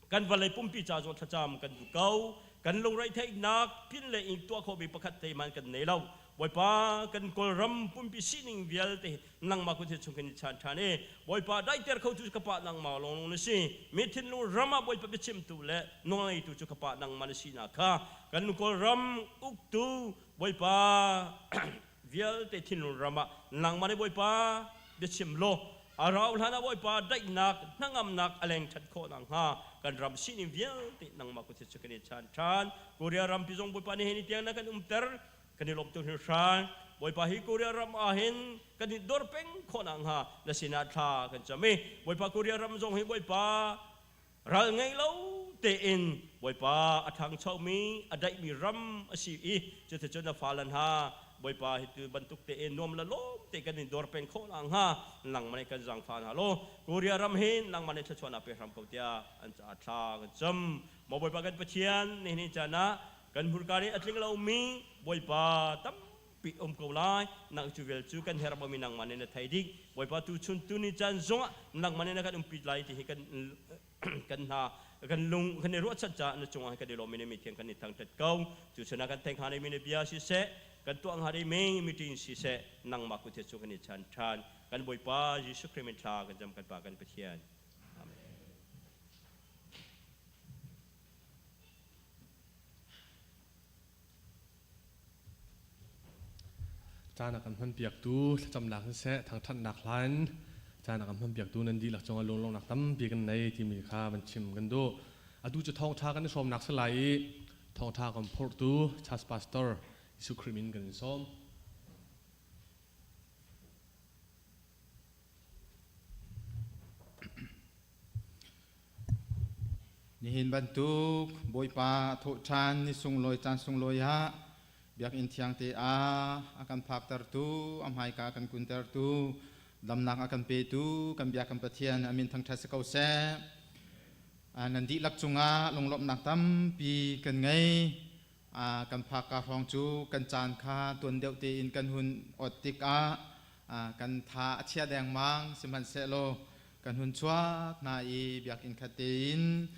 kan vawlei pumpi ca zong thlacam kan duh ko. Kan lungretheihnak pin le in tuah khawhmi pakhat te hmanh kan nei lo. Bawipa kan Kawlram pumpi sining vialte nangmah kut hi chung kan i chan ṭhan i Bawipa daiter kho tu ka pa nangmah lawnglawng na si. Mi thinlung ram ah Bawipa biachimtu le nawlngeitu cu ka pa nangmah na sinak kha kan Kawlram uktu Bawipa vialte thinlung ram ah nangmah nih Bawipa biachim law a rau hlan ah Bawipa daihnak hnangamnak a leng ṭhat khawh nakhnga kan ram sining vialte nangmah kut hi cu kan i chan ṭhan. Korea rampi zong Bawipa nih hi ni tiang na kan umter kan i lawm tuk hringhran. Bawipa hi Korea ram ah hin kan i dor peng khawh nakhnga na sinah thla kan cam i Bawipa Korea ram zong hi Bawipa ral ngei lo tein Bawipa a ṭhangchomi a daihmi ram a si i cuticun na fale hna Bawipa hi tu bantuk tein nuam le lawm te kan in dor peng khawh nakhnga nangmah nih kan zaangfah hna law Korea ram hin nangmah nih thluachuahnak pe hram ko tiah an caah thla kan cam. Maw Bawipa kan Pathian nihin caan ah kan hmurka nih a tling lomi Bawipa tampi um ko lai. Nang cu vial cu kan herh bami nangmah nih na thei dih. Bawipa tu chun tu ni caan zongah nangmah nih na kan umpi lai ti hi kan kan hna kan lung kan i ruahchan caah na cungah kan i lawm i mi thiang kan i thangṭhat ko. Cu chun ah kan theih hnga mi na bia siseh, kan tuah hnga dingmi meeting siseh, nangmah kut he cu kan i chan ṭhan. Kan Bawipa Jesuh Khrih min thla kan cam kan Pa kan Pathian. Amen. Caan a kan hmanpiaktu thlacamnak siseh, thangṭhatnak hla in caan a kan hmanpiaktu nan dihlak cungah lunglawmhnak tampi kan nei timi kha van chim kan duh. Atu cu thawngṭha kan i hrawmnak si lai i thawngṭha kan phorhtu Church Pastor Jesuh Khrih min kan in sawm. Nihin bantuk Bawipa thawhṭhan ni sunglawi caan sunglawi ah Biakinn thiang te ah a kan phaktertu, a hmaika a kan kuntertu, damnak a kan petu kan bia kan Pathian a min thangṭhat si ko seh. Nan dihlak cungah lunglawmhnak tampi kan ngei. Kan phakka hrawng cu kan caan kha tuan deuh tein kan hun ot tikah kan tha a chia dengmang sihmanhsehlaw kan hun chuak hna i biakinn khat tein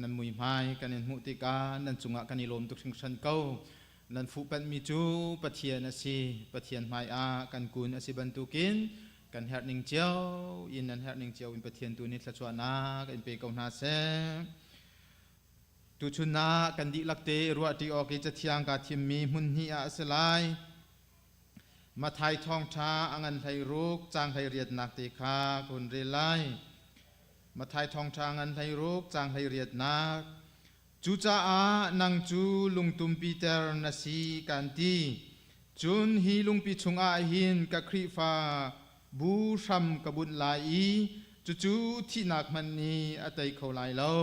nan muihmai kan in hmuh tikah nan cungah kan i lawm tuk hringhran ko. Nan fuhpanhmi cu Pathian a si. Pathian hmaiah kan kun a si bantukin kan herh ning cio in nan herh ning cio in Pathian tu nih thluachuahnak in pe ko hna seh. Tuchun ah kan dihlak te ruahṭi awk i Cathiang kaa thimmi hmun hnih ah a si lai. Matthai thawngṭha a ngan 16 caang 18nak te kha ka hun rel lai. Matthai thawngṭha a ngan 16 caang 18nak. Cucaah nang cu lungtum Peter na si kan ti. Cun hi lungpi chungah hin ka Khrihfa bu hram ka bunh lai i cucu thihnak hmanh nih a tei kho lai lo.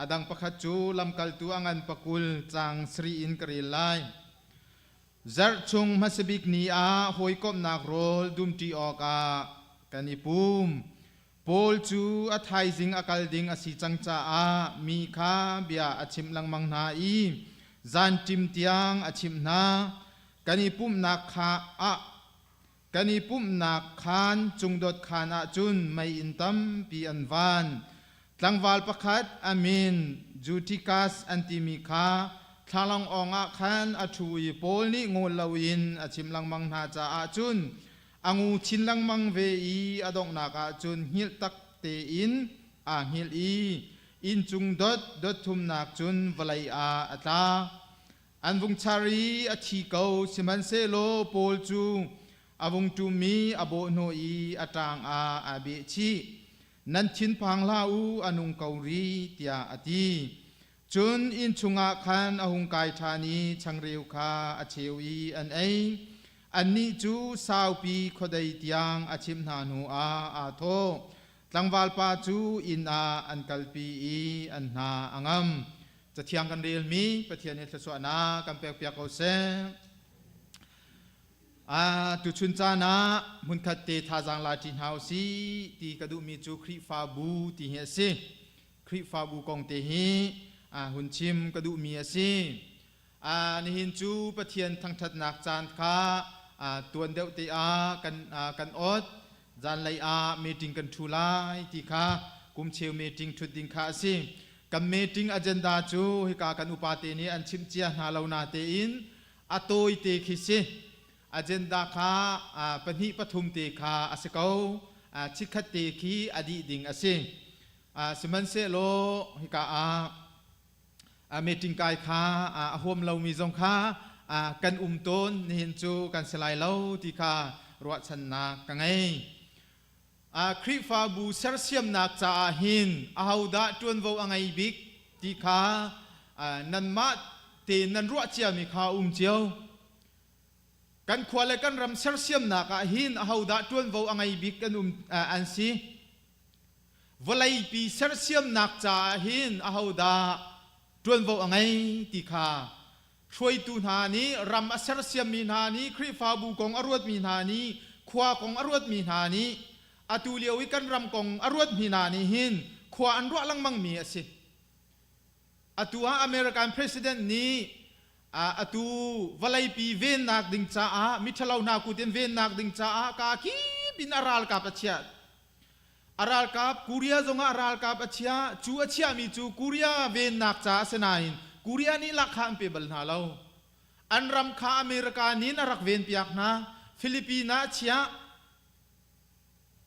A dang pakhat cu lamkaltu a ngan pakul caang sarih in ka rel lai. Zarh chung hmasabik ni ah hawikomhnak rawl dumṭi awkah kan i pum. Paul cu a thaizing a kal ding a si cang caah mi kha bia a chimh lengmang hna i zanṭim tiang a chimh hna. Kan i pumhnak kha ah kan i pumhnak khaan cungdot khaan ah cun meiinn tampi an van. Tlangval pakhat a min Jutikas an timi kha thlalangawng ah khan a ṭhu i Paul nih ngol loin a chim lengmang hna caah cun a ngu chin lengmang ve i a donghnak ah cun hngilh tak tein aa hngilh i inncung dot dot thumnak cun vawlei ah a tla. An vung char i a thi ko, sihmanhsehlaw Paul cu a vung ṭum i a bawhhnawh i a ṭang ah aa behchih. Nan thinphang hlah u, a nung ko rih, tiah a ti. Cun inn chungah khan a hung kai ṭhan i changreu kha a cheu i an ei. Annih cu saupi khuadei tiang a chimh hna hnuah aa thawh. Tlangval pa cu inn ah an kalpi i an hna a ngam. Cathiang kan relmi Pathian nih thluachuahnak kan pekpiak ko seh. Tuchun caan ah hmunkhat te thazaang la ṭi hna usih ti ka duhmi cu Khrihfabu ti hi a si. Khrihfabu kong te hi hun chim ka duhmi a si. Nihin cu Pathian thangṭhatnak caan kha tuan deuh te ah kan ot. Zanlei ah meeting kan ṭhu lai ti kha kumcheu meeting ṭhut ding kha a si. Kan meeting agenda cu hika kan upa te nih an chimh cia hna lo na tein a tawite khi si. Agenda kha pahnih pathum te kha a si ko. Chikkhat te khi a dih ding a si. Sihmanhsehlaw hika ah meeting kai kha a huam lomi zong kha kan um tawn nihin cu kan si lai lo ti kha ruahchannak ka ngei. Khrihfabu sersiamnak caah hin ahodah ṭuanvo a ngei bik ti kha nanmah tein nan ruah ciami kha a um cio. Kan khua le kan ram sersiamnak ah hin ahodah ṭuanvo a ngei bik kan um an si. Vawleipi sersiamnak caah hin ahodah ṭuanvo a ngei ti kha hruaitu hna nih ram a sersiammi hna nih Khrihfabu kong a ruatmi hna nih khua kong a ruatmi hna nih atu lio i kan ram kong a ruatmi hna nih hin khua an ruah lengmangmi a si. Atu ah American President nih atu vawleipi vennak ding caah miṭhalo hna kut in vennak ding caah kaa kip in a ralkap a chiah. A ralkap Korea zongah a ralkap a chiah. Cu a chiahmi cu Korea vennak caah a si nain Korea nih lahkhah an pe bal hna lo. An ram kha America nih a rak venpiak hna. Philippines ah a chiah.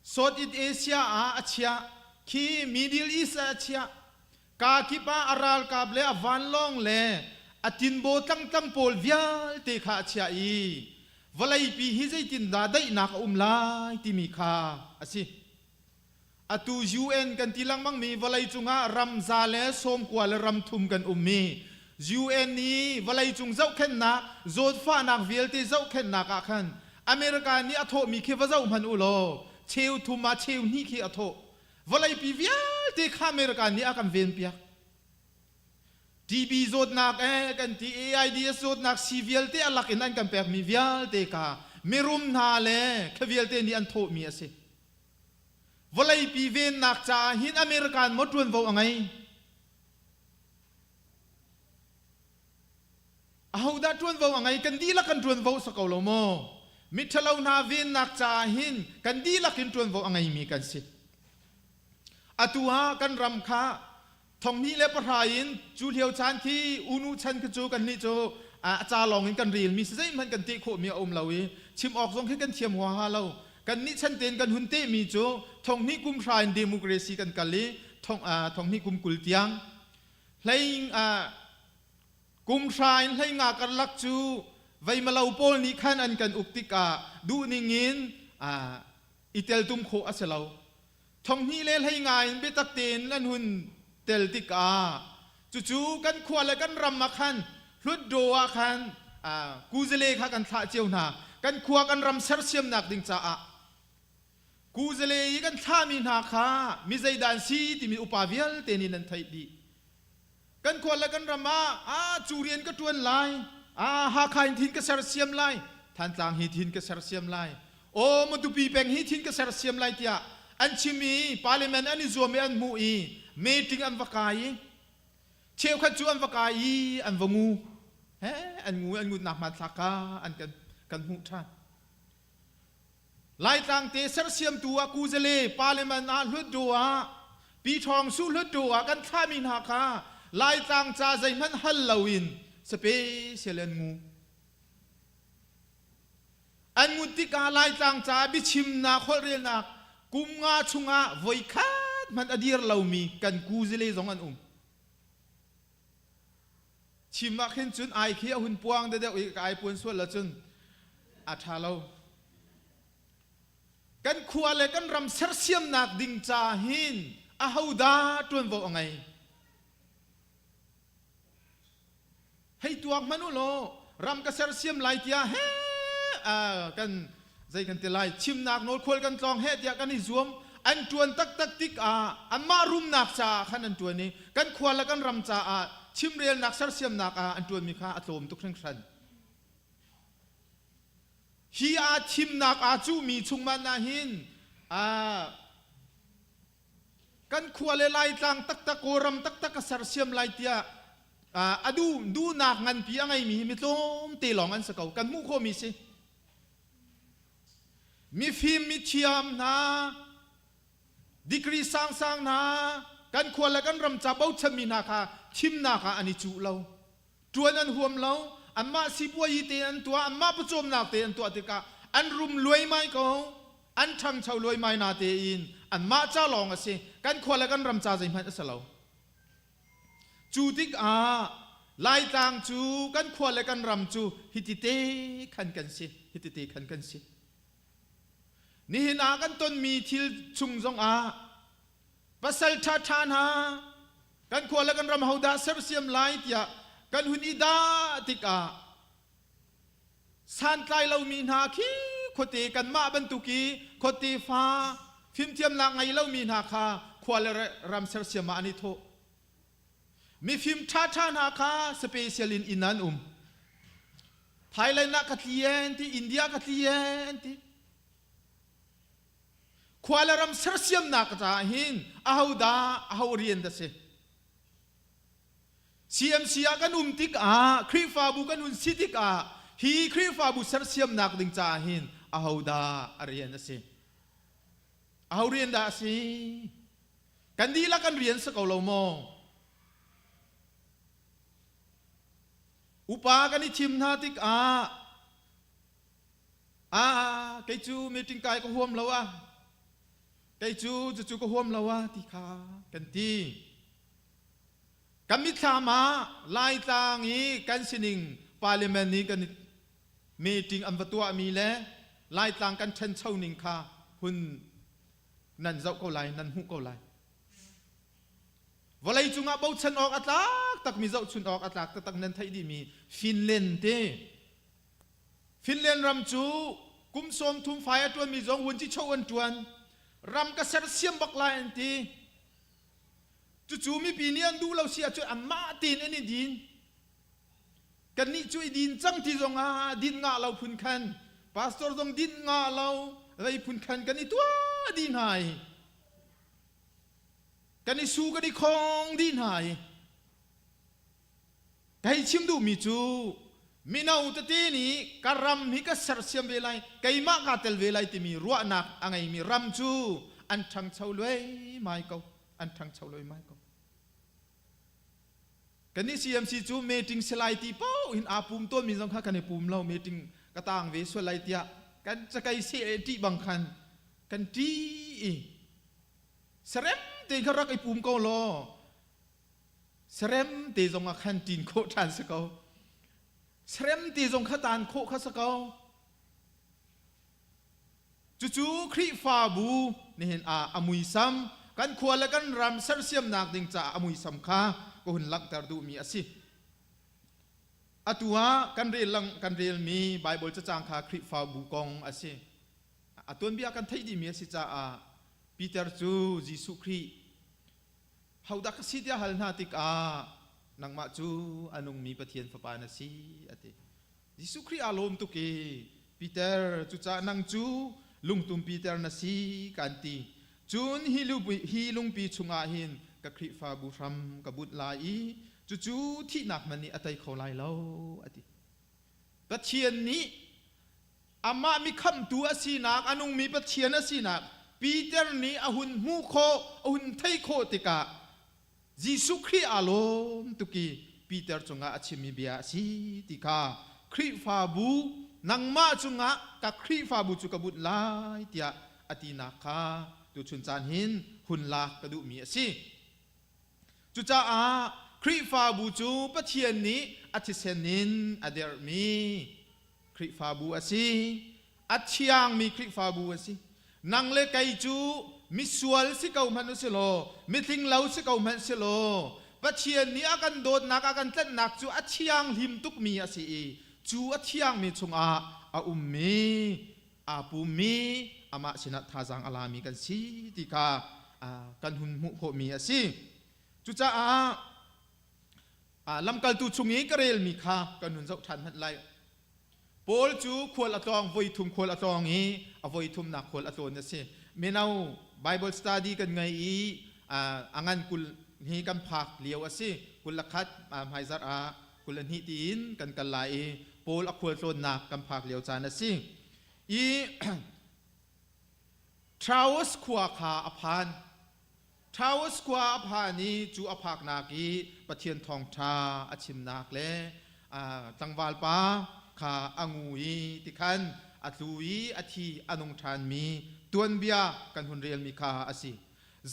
Southeast Asia ah a chiah. Khi Middle East ah a chiah. Kaa kip ah a ralkap le a vanlawng le a tinbaw tlangtlang pawl vialte kha a chiah i vawleipi hi zeitindah daihnak a um lai timi kha a si. Atu UN kan ti lengmangmi vawleicung ah ram 190 le ram thum kan ummi UN nih vawleicung zohkhenhnak zawtfahnak vialte zohkhenhnak ah khan America nih a thawhmi khi va zoh hmanh u law cheu thum ah cheu hnih khi a thawh. Vawleipi vialte. Vialte kha America nih a kan ven piak. TB zawtnak eh kan ti AIDS zawtnak si vialte a lak in an kan pekmi vialte kha mirum hna le kha vialte nih an thawhmi a si. Vawleipi vennak caah hin American maw ṭuanvo a ngei? Ahodah ṭuanvo a ngei? Kan dihlak kan ṭuanvo sa ko lo maw? Miṭhalo hna vennak caah hin kan dihlak in ṭuanvo a ngeimi kan si. Atu ah kan ram kha thonghnih le pahra in cu lio caan khi unu chan khi cu kannih cu a ca lawng in kan relmi si zeihmanh kan teh khawhmi a um lo i chim awk zong khi kan thiam huaha lo. Kannih chan tein kan hun tehmi cu thonghnih kum hra in democracy kan kal i thonghnih kum 20 tiang hlei kum hra in hlei nga karlak cu veimalo pawl nih khan an kan uk tikah duhning in i teltum khawh a si lo. Thonghnih le hlei nga in biatak tein an hun tel tikah cucu kan khua le kan ram ah khan Hlutdaw ah khan kuzale kha kan thlah cio hna. Kan khua kan ram sersiamnak ding caah kuzale i kan thlahmi hna kha mi zeidah an si timi upa vialte nih nan theih dih. Kan khua le kan ram ah ah cu rian ka ṭuan lai, ah Hakha in thin ka sersiam lai, Thantlang hi thin ka sersiam lai, aw Matupi peng hi thin ka sersiam lai tiah an chim i parliament an i zuam i an hmuh i meeting an va kai i cheukhat cu an va kai i an va ngu he an ngu an ngutnak hmanthlak kha an kan kan hmuh ṭhan. Laitlang te sersiamtu ah Kuzale Parliament ah Hlutdaw ah Pi Ṭhawng Su Hlutdaw ah kan thlahmi hna kha Laitlang ca zeihmanh hal loin special an ngu. An ngut tikah Laitlang ca biachimnak holhrelnak kum nga chungah voikhat hmanh a dir lomi kan Kuzale zong an um. Chim ah khin cun ai khi a hun puang deuh i ka ai puan sual ahcun a ṭha lo. Kan khua le kan ram sersiamnak ding ca hin ahodah ṭuanvo a ngei? Hei tuak hmanh u law ram ka sersiam lai tiah he kan zei kan ti lai chimnak nawl khual kan tlawng heh tiah kan i zuam an ṭuan taktak tikah anmah rumnak caah khan an ṭuan i kan khua le kan ram caah chimrelnak sersiamnak ah an ṭuanmi kha a tlawm tuk hringhran. Hi aa thimnak aa cuhmi chungman ah hin kan khua le Laitlang taktak Kawlram taktak ka sersiam lai tiah a duh duhnak nganpi a ngeimi hi mi tlawmte lawng an si ko kan hmuh khawhmi si. Mifim mithiam hna, degree sangsang hna, kan khua le kan ram ca bochanmi hna kha thimnak ah an i cuh lo. Ṭuan an huam lo. Anmah sipuayi te an tuah, anmah pawcawmnak te an tuah tikah an rum luaimai ko, an ṭhangcho luaimai na tein anmah ca lawng a si. Kan khua le kan ram ca zeihmanh a si lo. Cu tikah Laitlang cu kan khua le kan ram cu hiti te khan kan si, hiti te khan kan si. Nihin ah kan tonmi thil chung zongah pasal ṭhaṭha hna kan khua le kan ram hodah sersiam lai tiah kan hun i dah tikah santlai lomi hna khi khuate kanmah bantuk i khuate fa fimthiamnak ngei lomi hna kha khua le ram sersiam ah an i thawh. Mifim ṭhaṭha hna kha special in inn an um. Thailand ah ka tli an ti, India ka tli an ti. Khua le ram sersiamnak caah hin ahodah aho rian dah si? CMC ah kan um tikah Khrihfabu kan hun si tikah hi Khrihfabu sersiamnak ding caah hin ahodah a rian a si? Aho rian dah a si? Kan dihlak kan rian si ko lo maw? Upa kan i thim hna tikah ah kei cu meeting kai ka huam lo ah kei cu cucu ka huam lo ah ti kha kan ti. Kan mitthlam ah Laitlang i kan sining parliament i kan meeting an va tuahmi le Laitlang kan ṭhancho ning kha hun nan zoh ko lai, nan hmuh ko lai. Vawlei cungah bochan awk a tlak takmi zohchun awk a tlak taktak nan theih dihmi Finland te. Finland ram cu kum 30 fai a ṭuanmi zong vunci cho an ṭuan. Ram ka sersiam bak lai an ti. Cucu mipi nih an duh lo si ahcun anmah tein an i din. Kannih cu i din cang ti zong ah din ngah lo phun khan pastor zong din ngah lo rei phun khan kan i tuah dih hna i kan i su kan i khong dih hna i ka hei chim duhmi cu mino tete nih ka ram hi ka sersiam ve lai keimah kaa tel ve lai timi ruahnak a ngeimi ram cu an ṭhangcho luaimai ko an ṭhangcho luaimai ko. Kan nih CMC cu meeting si lai ti paoh hin aa pum tawnmi zong kha kan i pum lo meeting ka taang ve sual lai tiah kan cakei seh le ṭih bang khan kan ṭih i sarem te kha rak i pum ko law sarem te zong ah khan ṭin khawh ṭhan si ko sarem te zong kha taan khawh kha si ko. Cucu Khrihfabu nihin ah a muisam, kan khua le kan ram sersiamnak ding caah a muisam kha ka hun langhter duhmi a si. Atu ah kan rel kan relmi Baibal cacang kha Khrihfabu kong a si. A tuanbia kan theih dihmi a si caah Peter cu Jesuh Khrih hodah ka si tiah hal hna tikah nangmah cu a nungmi Pathian fapa na si a ti. Jesuh Khrih aa lawm tuk i Peter cucaah nang cu lungtum Peter na si kan ti. Cun hi, hi lungpi chungah hin ka Khrihfabu hram ka bunh lai i cucu thihnak hmanh nih a tei kho lai lo a ti. Pathian nih amah mi khamhtu a sinak, a nungmi Pathian a sinak Peter nih a hun hmuh khawh, a hun theih khawh tikah Jesuh Khrih aa lawm tuk i Peter cungah a chimmi bia a si ti kha Khrihfabu nangmah cungah ka Khrihfabu cu ka bunh lai tiah a tinak kha tuchun caan hin hun lak ka duhmi a si. Cucaah Khrihfabu cu Pathian nih a thisen in a derhmi Khrihfabu a si. A thiangmi Khrihfabu a si. Nang le kei cu misual si ko hmanh u si law, mitling lo si ko hmanh si law, Pathian nih a kan dawtnak, a kan tlanhnak cu a thianghlim tukmi a si i cu a thiangmi chungah a ummi, aa pummi, amah sinah thazaang a lami kan si ti kha kan hun hmuh khawhmi a si. Cucaah lamkaltu chung i ka relmi kha kan hun zoh ṭhan hmanh lai. Paul cu khual a tlawng voi thum khual a tlawng i a voi thumnak khual a tlawn a si. Mino Bible study kan ngei i a ngan kul hi kan phak lio a si. 21 hmaizarh ah 22 tiin kan kal lai i Paul a khual tlawnnak kan phak lio caan a si. I Troas khua kha a phan. Troas khua a phan i cu a phaknak i Pathian thawngṭha a chimnak le tlangval pa kha a ngu i tikhan a tlu i a thi a nung ṭhanmi tuanbia kan hun relmi kha a si.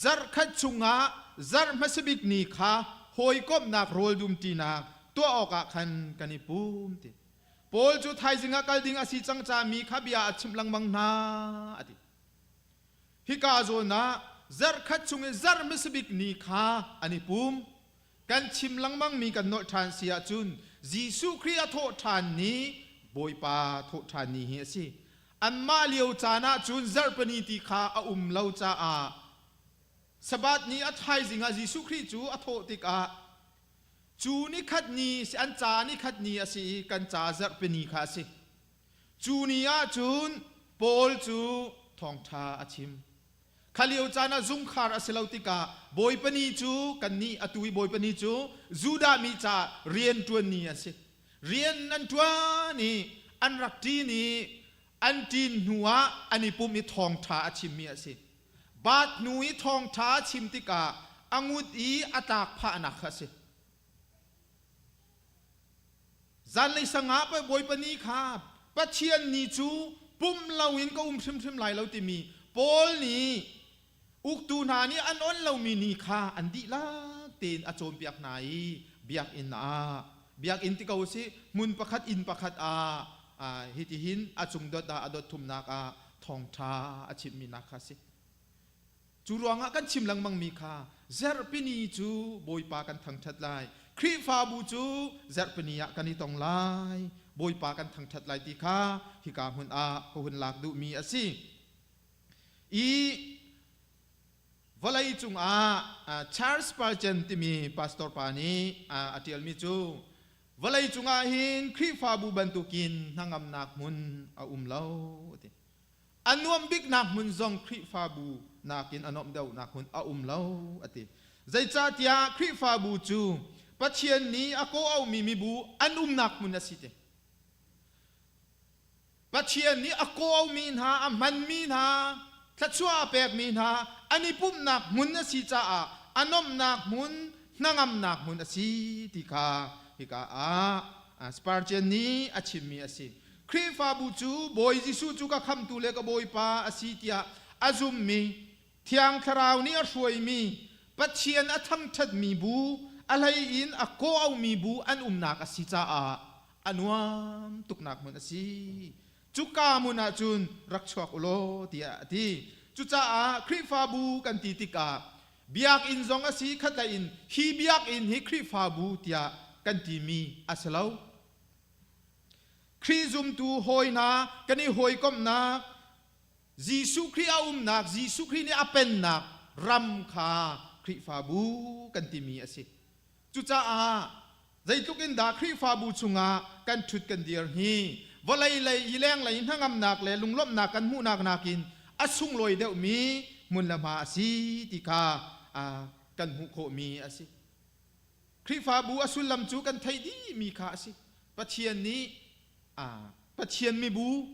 Zarhkhat chungah zarh hmasabik ni kha hawikomhnak rawl dumṭinak tuah awkah khan kan i pum ti. Paul cu thaizing ah kal ding a si cang ca mi kha bia a chimh lengmang hna a ti. Hika zawn ah zarhkhat chung i zarh hmasabik ni kha an i pum. Kan chim lengmangmi kan nolh ṭhan si ahcun Jesuh Khrih a thawh ṭhan ni Bawipa thawh ṭhan ni hi a si. Anmah lio caan ah cun zarhpini ti kha a um lo caah Sabbath ni a thaizing ah Jesuh Khrih cu a thawh tikah cu nikhat ni an ca nikhat ni a si i kan ca zarhpini kha a si. Cu ni ah cun Paul cu thawngṭha a chim. Kha lio caan ah zungkhar a si lo tikah Bawipa ni cu kannih atu i Bawipa ni cu Judah mi caah rian ṭuan ni a si. Rian an ṭuan i an rak ṭin i an ṭin hnuah an i pum i thawngṭha a chimmi a si. Baat hnu i thawngṭha a chim tikah a ngut i a tlak phahnak kha a si. Zanlei sang ah Bawipa ni kha Pathian ni cu pum loin ka um hrimhrim lai lo timi Paul nih uktu hna nih an on lomi ni kha an dihlak tein a cawnpiak hna i biakinn ah biakinn ti ko usih hmun pakhat inn pakhat ah hitihin a cung dot ah a dot thumnak ah thawngṭha a chimmi nak kha a si. Cu ruangah kan chim lengmangmi kha Zarhpini cu Bawipa kan thangṭhat lai. Khrihfabu cu Zarhpini ah kan i tong lai. Bawipa kan thangṭhat lai ti kha hika hmun ah ka hun lak duhmi a si. I Vawlei cungah Charles Spurgeon timi pastor pa nih a ṭialmi cu vawlei cungah hin Khrihfabu bantukin hnangamnak hmun a um lo a ti. A nuamh biknak hmun zong Khrihfabu nakin a nuamh deuhnak hmun a um lo a ti. Zeicahtiah Khrihfabu cu Pathian nih a kawh-auhmi mibu an umnak hmun a si ti. Pathian nih a kawhauhmi hna, a hmanmi hna, thluachuah a pekmi hna an i pumhnak hmun a si caah a nuamhnak hmun, hnangamnak hmun a si ti kha hika ah Spurgeon nih a chimmi a si. Khrihfabu cu Bawi Jesuh cu ka khamhtu le ka Bawipa a si tiah a zummi, Thiang Thlarau nih a hruaimi, Pathian a thangṭhatmi bu, a hlei in a kawhauhmi bu an umnak a si caah a nuam tuknak hmun a si. Cuka hmun ah cun rak chuak u law tiah a ti. Cucaah Khrihfabu kan ti tikah biakinn zong a si khatlei in hi biakinn hi Khrihfabu tiah kan timi a si lo. Khrih zumtu hawi hna kan i hawikomhnak, Jesuh Khrih a umnak, Jesuh Khrih nih a pennak ram kha Khrihfabu kan timi a si. Cucaah zeitluk in dah Khrihfabu chungah kan ṭhut kan dir hi vawlei lei i lenglei hnangamnak le lunglawmhnak kan hmuhnak nakin a sunglawi deuhmi hmun le hma a si ti kha kan hmuh khawhmi a si. Khrihfabu a sullam cu kan theih dihmi kha a si. Pathian nih Pathian mibu,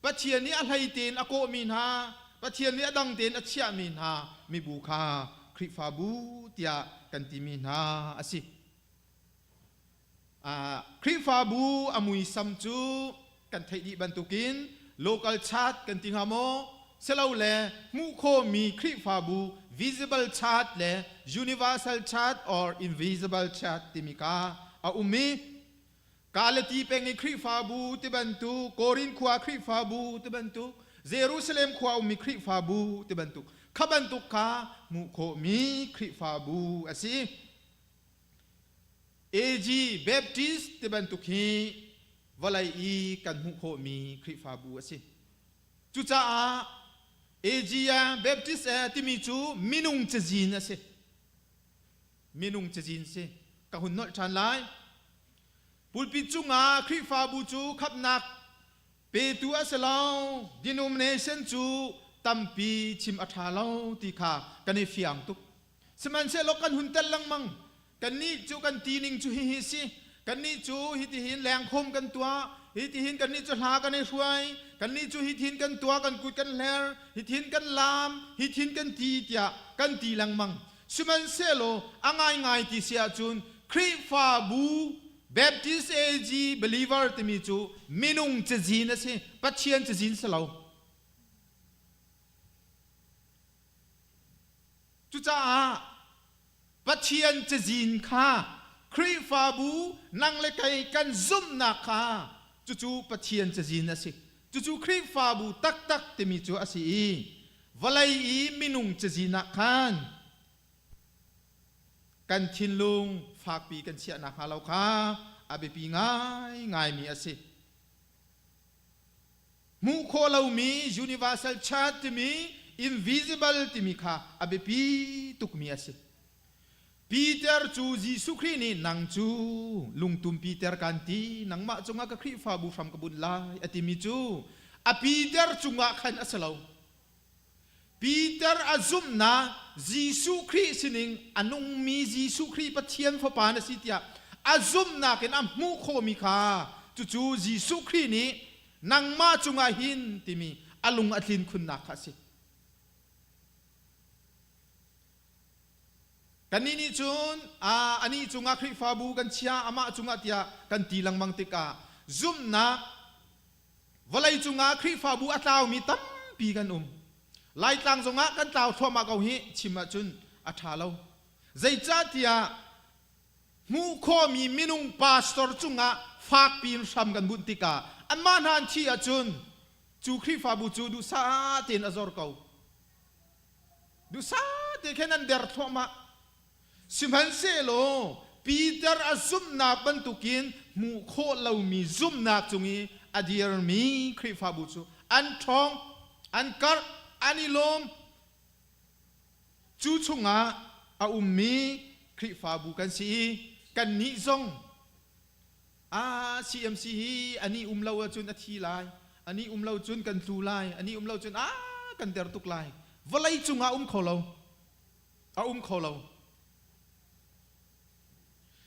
Pathian nih a hlei tein a kawhmi hna, Pathian nih a dang tein a chiahmi hna mibu kha Khrihfabu tiah kan timi hna a si. Khrihfabu a muisam cu kan theih dih bantukin local church kan ti hnga maw? Silole hmuh khawhmi Khrihfabu visible church le universal church or invisible church timi kha a um i Galati peng i Khrihfabu tibantuk, Korin khua Khrihfabu tibantuk, Jerusalem khua ummi Khrihfabu tibantuk, kha bantuk kha hmuh khawhmi Khrihfabu a si. AG Baptist tibantuk hi vawlei i kan hmuh khawhmi Khrihfabu a si. Cucaah AG Baptist timi cu minung cazin a si. Minung cazin si. Ka hun nolh ṭhan lai. Pulpit cungah Khrihfabu cu khamhnak petu a si lo, denomination cu tampi chim a ṭha lo ti kha kan i fiang tuk. Sihmanhsehlaw kan hun tel lengmang. Kannih cu kan tining cu hihi si. Kannih cu hitihin lengkhawm kan tuah, hitihin kannih cu hla kan i hruai, kannih cu hitihin kan tuah, kan kut kan hler, hitihin kan laam, hitihin kan ti tiah kan ti lengmang. Sihmanhsehlaw a ngaingai ti si ahcun Khrihfabu Baptist AG believer timi cu minung cazin a si, Pathian cazin si lo. Cucaah Pathian cazin kha Khrihfabu nang le kei kan zumhnak kha cucu Pathian cazin a si. Cucu Khrihfabu taktak timi cu a si i vawlei i minung cazin ah khan kan thinlung fakpi kan chiah nakhnga lo kha a biapi ngaingaimi a si. Hmuh khawh lomi universal church timi invisible timi kha a biapi tukmi a si. Peter cu Jesuh Khrih nih nang cu lungtum Peter kan ti nangmah cungah ka Khrihfabu hram ka bunh lai a timi cu a Peter cungah khan a si lo. Peter a zumhnak Jesuh Khrih sining a nungmi Jesuh Khrih Pathian Fapa na si tiah a zumhnak in a hmuh khawhmi kha cucu Jesuh Khrih nih nangmah cungah hin timi a lung a tlin khunnak kha a si. Kannih nih cun anih cungah Khrihfabu kan chia, amah cungah tiah kan ti lengmang tikah zumhnak vawlei cungah Khrihfabu a tlaumi tampi kan um. Laitlang zongah kan tlau thluahmah ko hi chim ahcun a ṭha lo. Zeicahtiah hmuh khawhmi minung pastor cungah fakpi in hram kan bunh tikah anmah hna an thih ahcun cu Khrihfabu cu duhsah tein a zor ko. Duhsah te khin an der thluahmah. Sihmanhsehlaw Peter a zumhnak bantukin hmuh khawh lomi zumhnak cung i a dirmi Khrihfabu cu an ṭhawng, an karh, an i lawm. Cu chungah a ummi Khrihfabu kan si i kannih zong a CMC hi ani um lo ahcun a thi lai, ani um lo cun kan tlu lai, ani um lo cun a kan der tuk lai. Vawlei cungah um kho lo. A um kho lo.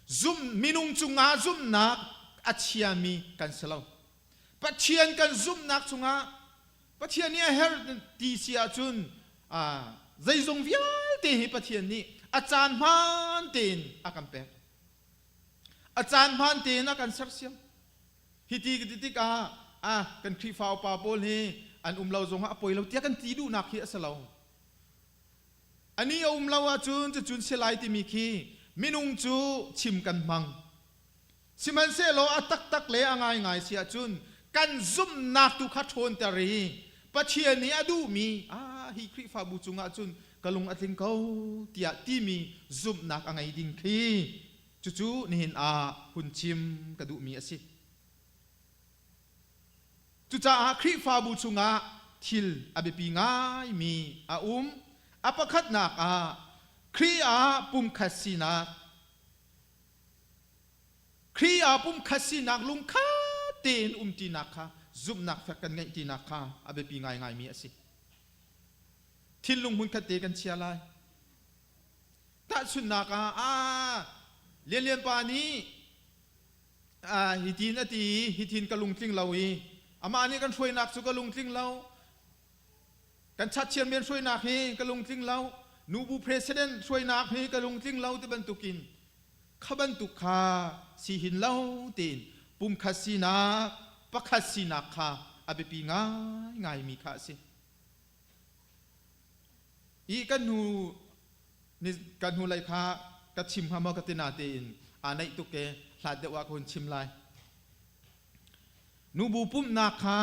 Zum minung cungah zumhnak a chiami kan si lo. Pathian kan zumhnak chungah Pathian nih a herh ti si ahcun zeizong vialte hi Pathian nih a caan hmaan tein a kan pek. A caan hmaan tein a kan sersiam. Hi ti ka ti tikah ah kan Khrihfa upa pawl hi an um lo zongah a poi lo tiah kan ti duhnak hi a si lo. Ani a um lo ahcun cucun si lai timi khi minung cu chim kan hmang. Sihmanhsehlaw a taktak le a ngaingai si ahcun kan zumhnak tu kha ṭhawnter i Pathian nih a duhmi ah hi Khrihfabu cungah cun ka lung a tling ko tiah timi zumhnak a ngei ding khi cucu nihin ah hun chim ka duhmi a si. Cucaah Khrihfabu chungah thil a biapi ngaimi a um. A pakhatnak ah Khrih ah pumkhat sinak Khrih ah pumkhat sinak lungkhat tein umṭinak kha zumhnak fek kan ngeih tinak kha a biapi ngaingaimi a si. Thinlung hmunkhat te kan chia lai. Tahchunhnak ah, aa Lianlian pa nih hitin a ti i hitin ka lungtling lo i amah nih kan hruainak cu ka lungtling lo. Kan chat chairman hruainak hi ka lungtling lo. Nubu president hruainak hi ka lungtling lo ti bantukin kha bantuk kha si hin lo tiin pumkhat sinak pakhat sinak kha a biapi ngaingaimi kha a si. I kan hnu ni kan hnu lei kha ka chim hnga maw ka ti natein aa naih tuk ke hlat deuh ah ka hun chim lai. Nubu pumhnak kha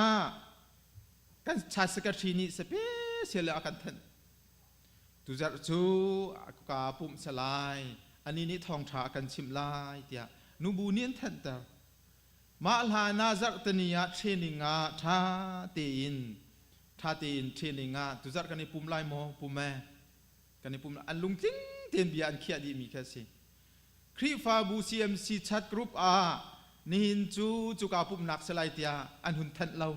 kan chat secretary nih special a kan thanh. Tuzarh cu ka pumh salai, ani nih thawngṭha a kan chimh lai tiah nubu nih an thanhter. Mah hlan ah zarhteni ah training ah ṭha tein ṭha tein training ah tuzarh kan i pum lai maw? Pum e. Kan i pum an lungtling tein bia an khiah dihmi khi a si. Khrihfabu CMC chat group ah nihin cu cuka pumhnak si lai tiah an hun thanh lo.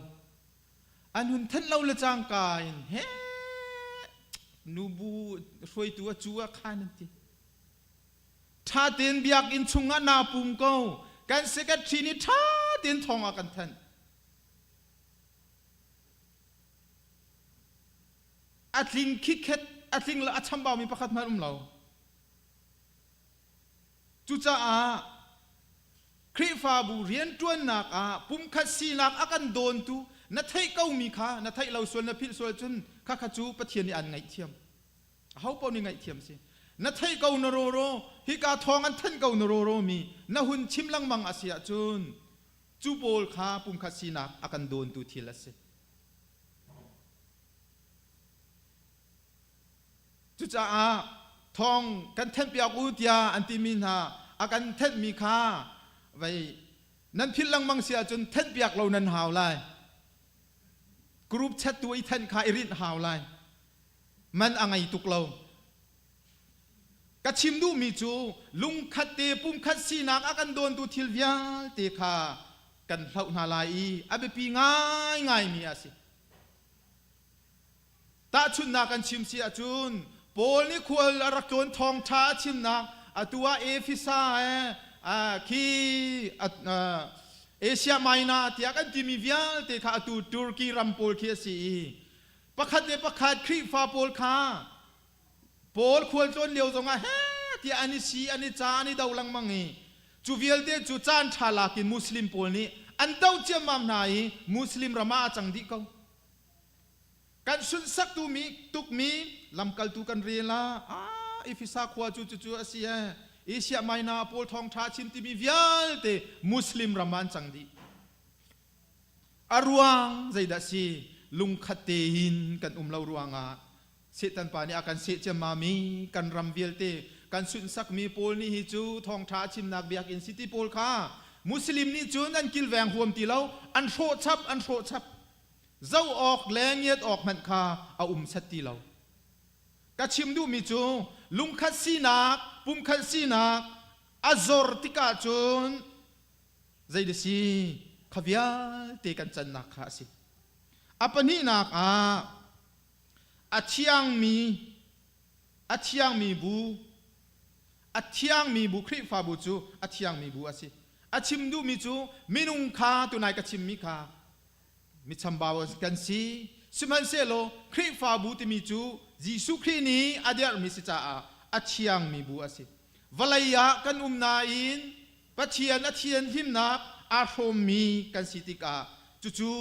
An hun thanh lo le cangka in he nubu hruaitu a cu a khan an ti. Ṭha tein biakinn chungah naa pum ko. Kan secretary nih ṭha tein thawng a kan thanh. A tling khikhet, a tling le a chambaumi pakhat hmanh um lo. Cucaah Khrihfabu rianṭuannak ah pumkhat sinak a kan dawntu na theih komi kha na theih lo sual na philh sual cun khakha cu Pathian nih aan ngaihthiam. Aho paoh nih ngaihthiam si. Na theih ko na rawraw, hika thawng an thanh ko na rawraw mi na hun chim lengmang a si ahcun cu pawl kha pumkhat sinak a kan dawntu thil a si. Cucaah thawng kan thenhpiak u tiah an timi hna a kan thenhmi kha vei nan philh lengmang si ahcun thenhpiak lo nan hau lai. Group chat tu i thenh kha i rinh hau lai. Man a ngei tuk lo. Ka chim duhmi cu lungkhat te pumkhat sinak a kan dawntu thil vialte kha kan hloh hna lai i a biapi ngaingaimi a si. Tahchunhnak kan chim si ahcun Paul nih khual a rak tlawn thawngṭha a chimnak atu ah Efesa khi Asia Minor tiah kan timi vialte kha atu Turkey ram pawl khi a si i pakhat le pakhat Khrihfa pawl kha Paul khualtlawn lio zongah he tiah an i si an i ca an i do lengmang i cu vialte cu caan ṭha lak in Muslim pawl nih an doh ciammam hna i Muslim ram ah a cang dih ko. Kan sunhsak mi tukmi lamkaltu kan rel ah ah Efesa khua cu cucu a si ee Asia Minor pawl thawngṭha chim timi vialte Muslim ram ah an cang dih. A ruang zeidah si? Lungkhat tein kan um lo ruangah Satan pa nih a kan seh ciammam i kan ram vialte kan sunhsakmi pawl nih hi cu thawngṭha a chimnak biakinn city pawl kha Muslim nih cun an kilveng huam ti lo an hrawh chap an hrawh chap. Zoh awk le ngiat awk hmanh kha a um set ti lo. Ka chim duhmi cu lungkhat sinak, pumkhat sinak a zor tikah cun zei da si kha vialte kan cannak kha a si. A pahnihnak ah a thiangmi a thiangmi bu a thiangmi bu Khrihfabu cu a thiangmi bu a si. A chim duhmi cu minung kha tunai ka chimmi kha mi chambau kan si. Sihmanhsehlaw Khrihfabu timi cu Jesuh Khrih nih a derhmi si caah a thiangmi bu a si. Vawlei ah kan um nain Pathian a thianhlimnak aa hrawmmi kan si tikah cucu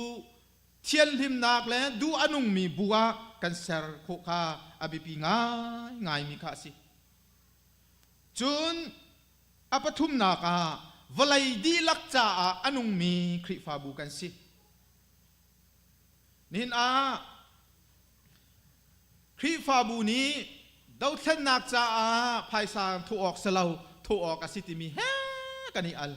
thianhlimnak le duh a nungmi bu ah kan ser khawh kha a biapi ngaingaimi kha a si. Cun a pathumnak ah vawlei dihlak caah a nungmi Khrihfabu kan si. Nihin ah Khrihfabu nih dothlennak caah phaisa thawh awk si lo, thawh awk a si timi he kan i al.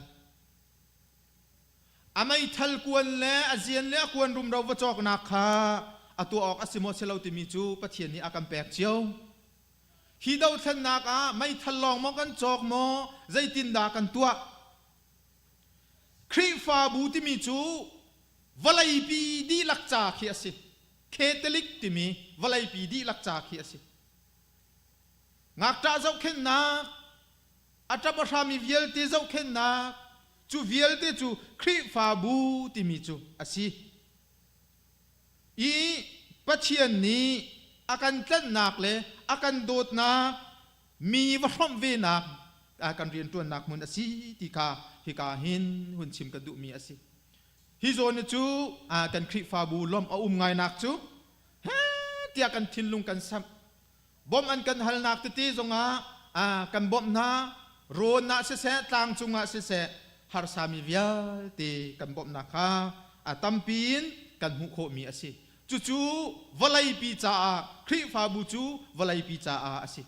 A meithal kuan le a zian le a kuan rumro va cawknak kha a tuah awk a si maw si lo timi cu Pathian nih a kan pek cio. Hi dothlennak ah meithal lawng maw kan cawk maw zeitindah kan tuah? Khrihfabu timi cu vawleipi dihlak ca khi a si. Catholic timi vawleipi dihlak ca khi a si. Ngakṭah zohkhenhnak, a ṭap a hrami vialte zohkhenhnak, cu vialte cu Khrihfabu timi cu a si. I Pathian nih a kan tlanhnak le a kan dawtnak mi va hrawmh venak kan rianṭuannak hmun a si ti kha hika hin hun chim ka duhmi a si. Hi zawn cu kan Khrihfabu lawmh a um ngainak cu he tiah kan thinlung kan samh. Bawmh an kan halnak tete zongah kan bawmh hna. Rawn ah siseh, tlang cungah siseh, harsami vialte kan bawmhnak kha a tampi in kan hmuh khawhmi a si. Cucu vawleipi caah Khrihfabu cu vawleipi caah a si.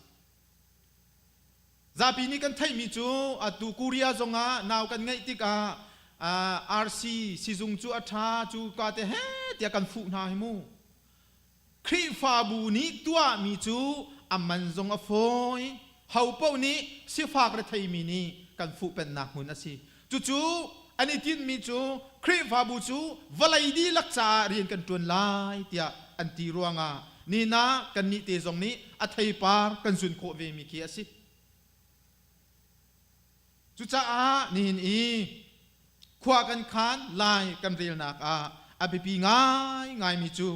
Zapi nih kan theihmi cu atu Korea zongah nau kan ngeih tikah RC sizung cu a ṭha cu ka te he tiah kan fuh hna hi mu. Khrihfabu nih tuahmi cu a man zong a fawi. Ho paoh nih sifak retheimi nih kan fuhpenhnak hmun a si. Cucu an i tinhmi cu Khrihfabu cu vawlei dihlak caah rian kan ṭuan lai tiah an ti ruangah nina kannih te zong nih a theipar kan zun khawh vemi khi a si. Cucaah nihin i khua kan khan lai kan relnak ah a biapi ngaingaimi cu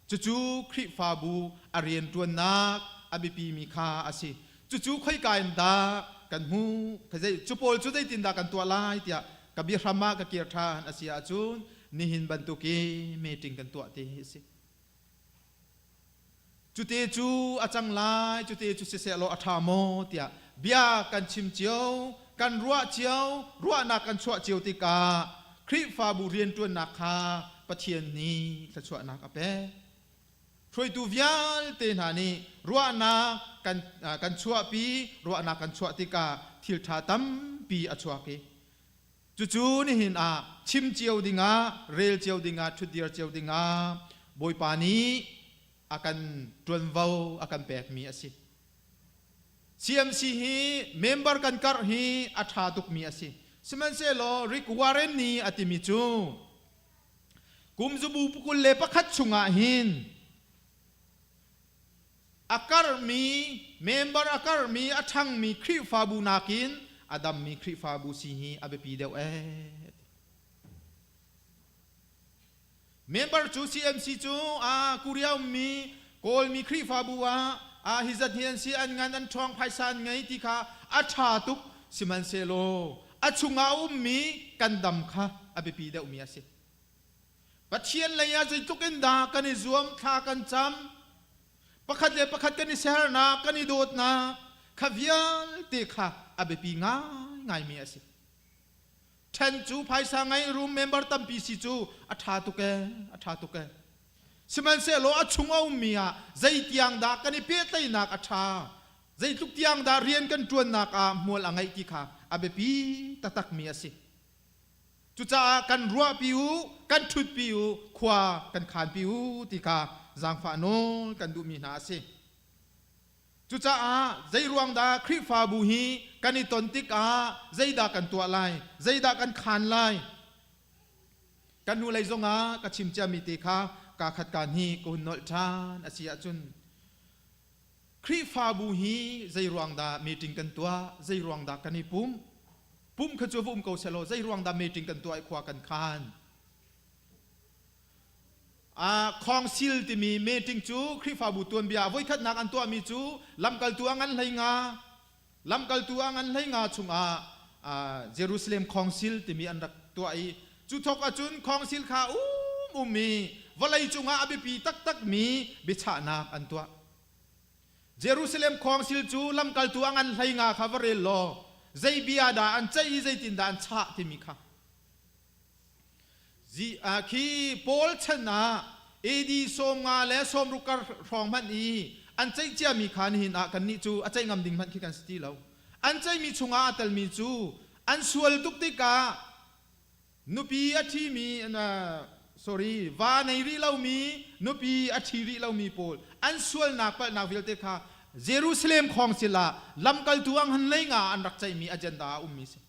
cucu Khrihfabu a rianṭuannak a biapimi kha a si. Cucu khoika in dah kan hmuh? Cu pawl cu zeitindah kan tuah lai tiah ka biahram ah ka kir ṭhan a si ahcun nihin bantuk i meeting kan tuah ti hi a si. Cute cu a cang lai, cute cu sisehlaw a ṭha maw tiah bia kan chim cio, kan ruah cio, ruahnak kan chuah cio tikah Khrihfabu rianṭuannak kha Pathian nih thluachuahnak a pek. Hruaitu vialte hna nih ruahnak kan, kan chuahpi, ruahnak kan chuah tikah thil ṭha tampi a chuak i cucu nihin ah chim cio dingah, rel cio dingah, ṭhutdir cio dingah Bawipa nih a kan ṭuanvo a kan pekmi a si. CMC hi member kan karh hi a ṭha tukmi a si. Sihmanhsehlaw Rick Warren nih a timi cu Kum zabu 21 chungah hin a karhmi member a karhmi a ṭhangmi Khrihfabu nakin a dammi Khrihfabu si hi a biapi deuh ee. Member cu CMC cu a Korea ummi Kawlmi Khrihfabu ah a hi zat hi an si an ngan an ṭhawng phaisa an ngei ti kha a ṭha tuk sihmanhsehlaw a chungah a ummi kan dam kha a biapi deuhmi a si. Pathian lei ah zeitluk in dah kan i zuam thla kan cam pakhat le pakhat kan i sernak kan i dawtnak kha vialte kha a biapi ngaingaimi a si. Ṭhen cu phaisa ngei room member tampi si cu a ṭha tuk ee a ṭha tuk ee. Sihmanhsehlaw a chung a ummi ah zeitiang dah kan i pehtlaihnak a ṭha zeitluk tiang dah rian kan ṭuannak ah hmual a ngeih ti kha a biapi taktakmi a si. Cucaah kan ruahpi u, kan ṭhutpi u, khua kan khanpi u ti kha zaangfah nawl kan duhmi hna a si. Cucaah zeiruang dah Khrihfabu hi kan i ton tikah zeidah kan tuah lai, zeidah kan khaan lai? Kan hnulei zongah ka chim ciami te kha kaa khat kaan hi ka hun nolh ṭhan a si ahcun Khrihfabu hi zeiruang dah meeting kan tuah, zeiruang dah kan i pumh? Pumh kha cu va um ko sehlaw zeiruang dah meeting kan tuah i khua kan khaan? Council timi meeting cu Khrihfabu tuanbia ah voikhatnak an tuahmi cu lamkaltu a ngan 15 lamkaltu a ngan 15 chungah Jerusalem Council timi an rak tuah i cu thawk ahcun council kha um um i vawlei cungah a biapi taktakmi biachahnak an tuah. Jerusalem Council cu lamkaltu a ngan 15 kha va rel law zei bia dah an ceih i zeitindah an chah timi kha Khi Paul chan ah AD 50 le 60 kar hrawng hmanh i an ceih ciami kha nihin ah kannih cu a ceih ngam ding hmanh khi kan si ti lo. An ceihmi chungah aa telmi cu an sual tuk tikah nupi a ṭhimi sorry va nei rih lomi nupi a ṭhi rih lomi pawl an sualnak palhnak vialte kha Jerusalem khawngsil ah lamkaltu ang han lei nga an rak ceihmi agenda a ummi si.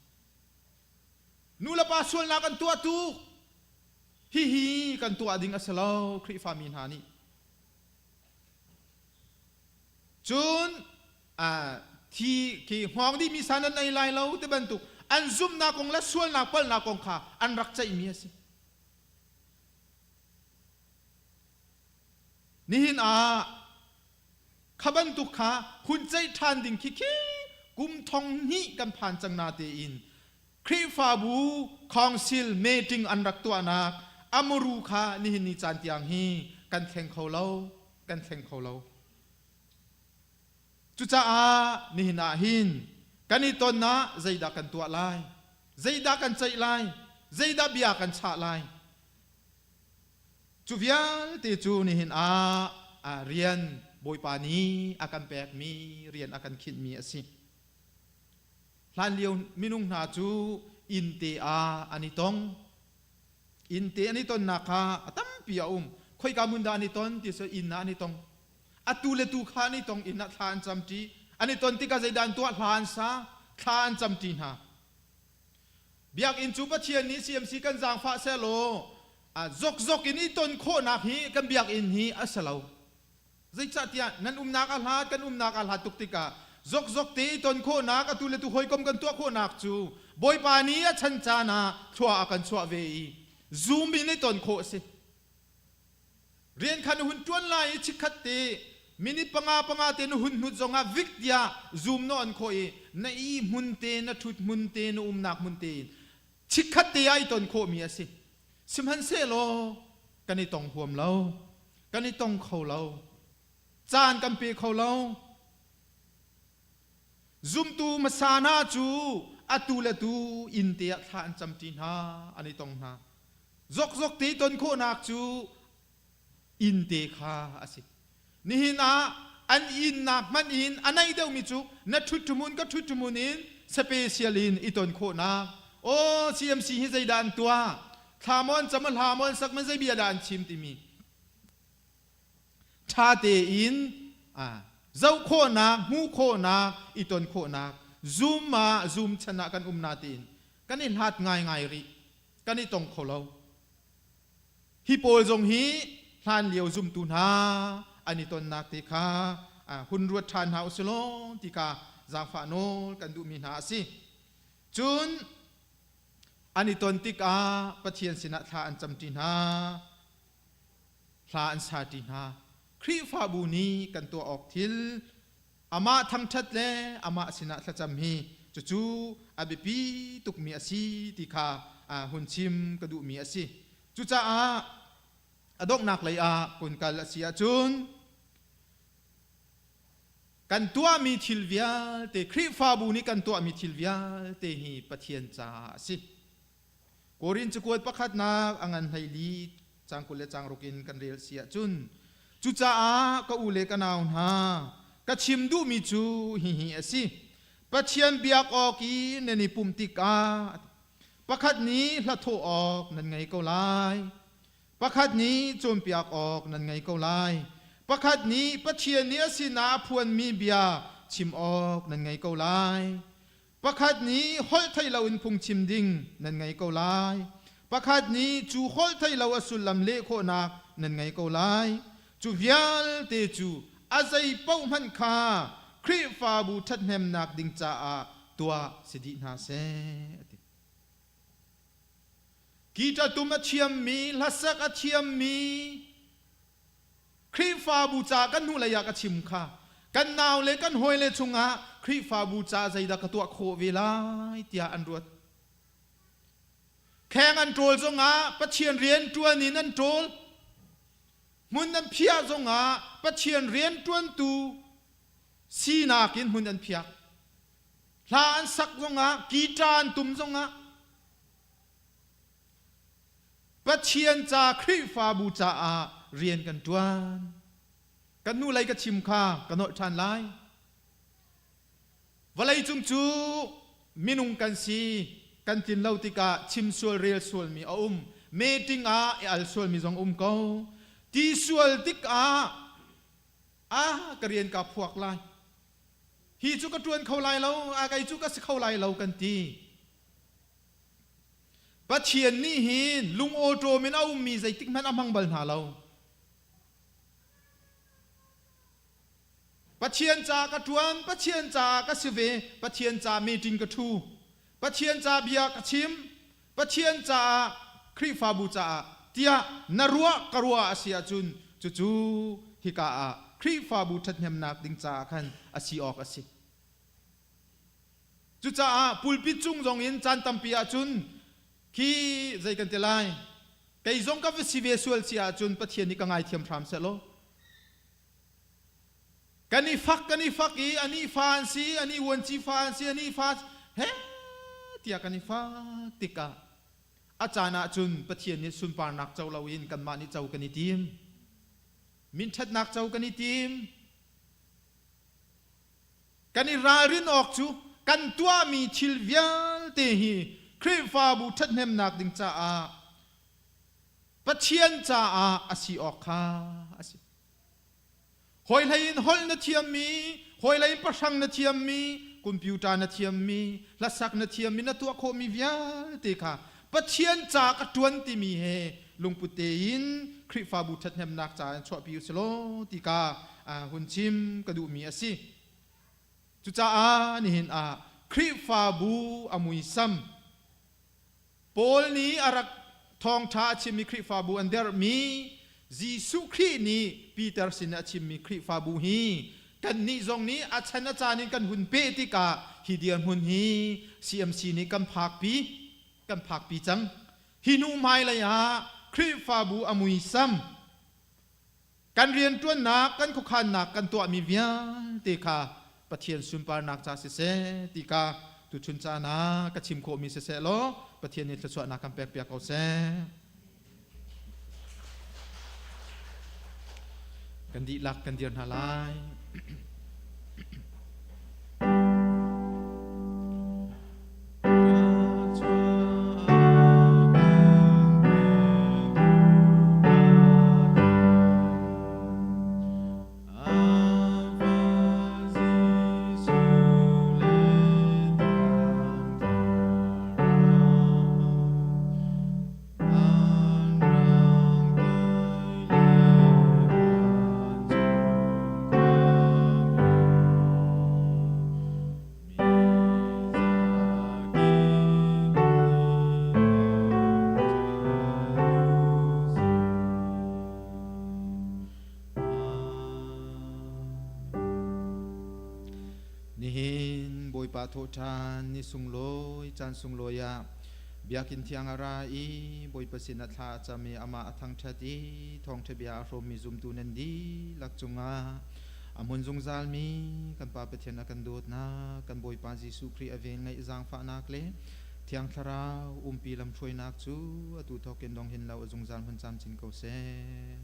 Nu le pa sualnak an tuah tuk. Hihi kan tuah ding a si lo, Khrihfami hna nih. Cun thi khi hngawng dihmi sa nan ei lai lo ti bantuk an zumhnak kong le sualnak palhnak kong kha an rak ceihmi a si. Nihin ah Kha bantuk kha hun ceih ṭhan ding khi khi kum thong hnih kan phan cang na tein Khrihfabu council meeting an rak tuahnak amuru kha nihin ni caan tiang hi kan thleng kho lo, kan thleng kho lo. Cucaah nihin ah hin kan i ton ah zeidah kan tuah lai, zeidah kan ceih lai, zeidah bia kan chah lai? Cu vialte cu nihin ah rian Bawipa nih a kan pekmi rian a kan khinhmi a si. Hlanlio minung hna cu innte ah an i tong. Innte an i tonnak kha a tampi a um. Khoika hmun dah an i ton ti cu inn ah an i tong. Atu le tu kha an i tong inn ah thla an camṭi. An i ton tikah zeidah an tuah? Hla an sa, thla an camṭi hna. Biakinn cu Pathian nih CMC kan zaangfah sehlaw zokzok in i ton khawhnak hi kan biakinn hi a si lo. Zeicahtiah nan umnak a hlat, kan umnak a hlat tuk tikah zokzok te i ton khawhnak, atu le tu hawikom kan tuah khawhnak cu Bawipa nih a chan caan ah thlua a kan chuah ve i Zoom in i ton khawh a si. Rian kha na hun ṭuan lai i chikkhat te minute panga panga te na hun hnut zongah vik tiah zoom na on khawh i na i hmun te na ṭhut hmun te na umnak hmun te in chikkhat te ah i ton khawhmi a si. Sihmanhsehlaw kan i tong huam lo, kan i tong kho lo, caan kan pe kho lo. Zumtu hmasa hna cu atu le tu inn te ah thla an camṭi hna, an i tong hna. Zokzok te ton khawhnak cu inn te kha a si. Nihin ah an innak hmanh in a naih deuhmi cu na ṭhut ṭhumun ka ṭhut ṭhumun in special in i ton khawhnak. Aw CMC hi zeidah an tuah? Thla maw an cam a hla maw an sak man zei bia dah an chim timi ṭha tein zoh khawhnak, hmuh khawhnak, i ton khawhnak Zoom ah Zoom chan ah kan um na tiin kan i hlat ngaingai rih. Kan i tong kho lo. Hi pawl zong hi hlan lio zumtu hna an i tonnak te kha hun ruat ṭhan hna usilaw ti kha zaangfah nawl kan duhmi hna a si. Cun an i ton tikah Pathian sinah thla an camṭi hna, hla an saṭi hna. Khrihfabu nih kan tuah awk thil amah thangṭhat le amah sinah thlacam hi cucu a biapi tukmi a si ti kha hun chim ka duhmi a si. Cucaah a donghnak lei ah kun kal a si ahcun kan tuahmi thil vialte Khrihfabu nih kan tuahmi thil vialte hi Pathian caah a si. Korin cakuat pakhatnak a ngan 14 caang 20 le caang ruk in kan rel si ahcun cucaah ka u le ka nau hna ka chim duhmi cu hihi a si Pathian biak awk i nan i pumh tikah pakhat nih hlathawh awk nan ngei ko lai pakhat nih cawnpiak awk nan ngei ko lai. Pakhat nih Pathian nih a sinah a phuanmi bia chim awk nan ngei ko lai. Pakhat nih holh theih loin phungchim ding nan ngei ko lai. Pakhat nih cu holh theih lo a sullam leh khawhnak nan ngei ko lai. Cu vialte cu a zei paoh hmanh kha Khrihfabu ṭhathnemnak ding caah tuah si dih hna seh, a ti. Guitar tum a thiammi, hlasak a thiammi, Khrihfabu ca kan hnulei ah ka chim kha kan nau le kan hawile chungah Khrihfabu ca zeidah ka tuah khawh ve lai tiah an ruat. Kheng an ṭawl zongah Pathian rian ṭuan in an ṭawl. Hmun an phiah zongah Pathian rian ṭuantu sinak in hmun an phiak. Hla an sak zongah, guitar an tum zongah Pathian ca Khrihfabu caah rian kan ṭuan. Kan hnulei ka chim kha ka nolh ṭhan lai. Vawleicung cu minung kan si, kan tlin lo tikah chim sual rel sualmi a um. Meeting ah i al sualmi zong um ko. Ti sual tikah ah ka rian kaa phuak lai. Hi cu ka ṭuan kho lai lo, a kei cu ka si kho lai lo kan ti. Pathian nih hin lungawṭawm in a ummi zeitik hmanh a hmang bal hna lo. Pathian ca ka ṭuan, Pathian caah ka si ve, Pathian ca meeting ka ṭhu, Pathian ca bia ka chim, Pathian caah Khrihfabu caah tiah na ruah ka ruah a si ahcun cucu hika ah Khrihfabu ṭhathnemnak ding caah khan a si awk a si. Cucaah pulpit cung zong in caan tampi ahcun khi zei kan ti lai kei zong ka va si ve sual si ahcun Pathian nih ka ngaithiam hram seh law kan i fak kan i fak i ani fa an si ani vuanci fa an si ani fa he tiah kan i fak tikah a caan ahcun Pathian nih sunparnak co loin kanmah nih co kan i tim minṭhatnak co kan i tim. Kan i ralrin awk cu kan tuahmi thil vialte hi Khrihfabu ṭhathnemnak ding caah Pathian caah a si awk kha a si. Hawi hlei in holh na thiammi, hawi lei in pahrang na thiammi, computer na thiammi, hlasak na thiammi, na tuah khawhmi vialte kha Pathian ca ka ṭuan timi he lungput tein Khrihfabu ṭhathnemnak ca in chuahpi u si law ti ka hun chim ka duhmi a si. Cucaah nihin ah Khrihfabu a muisam Paul nih a rak thawngṭha a chimmi Khrihfabu an derhmi Jesuh Khrih nih Peter sin a chimmi Khrihfabu hi kannih zong nih a chan a caan in kan hun peh tikah hi dirhmun hi CMC nih kan phakpi kan phakpi cang. Hi hnu hmailei ah Khrihfabu a muisam kan rianṭuannak kan khuakhannak kan tuahmi vialte kha Pathian sunparnak ca siseh ti kha tuchun caan ah ka chim khawhmi siseh law Pathian nih thluachuahnak kan pekpiak ko seh. Kan dihlak kan dir hna lai. Nihin Bawipa thawhṭhan ni sunglawi caan sunglawi ah Biakinn thiang a ra i Bawipa sinah thla a cam i amah a thangṭhat i thawngṭha bia a hrawmmi zumtu nan dihlak cungah a hmun zungzalmi kan Pa Pathian a kan dawtnak, kan Bawipa Jesuh Khrih a velngeih zaangfahnak le Thiang Thlarau umpi lamhruainak cu atu thawkin dong hin lo a zungzal hmun camcin ko seh.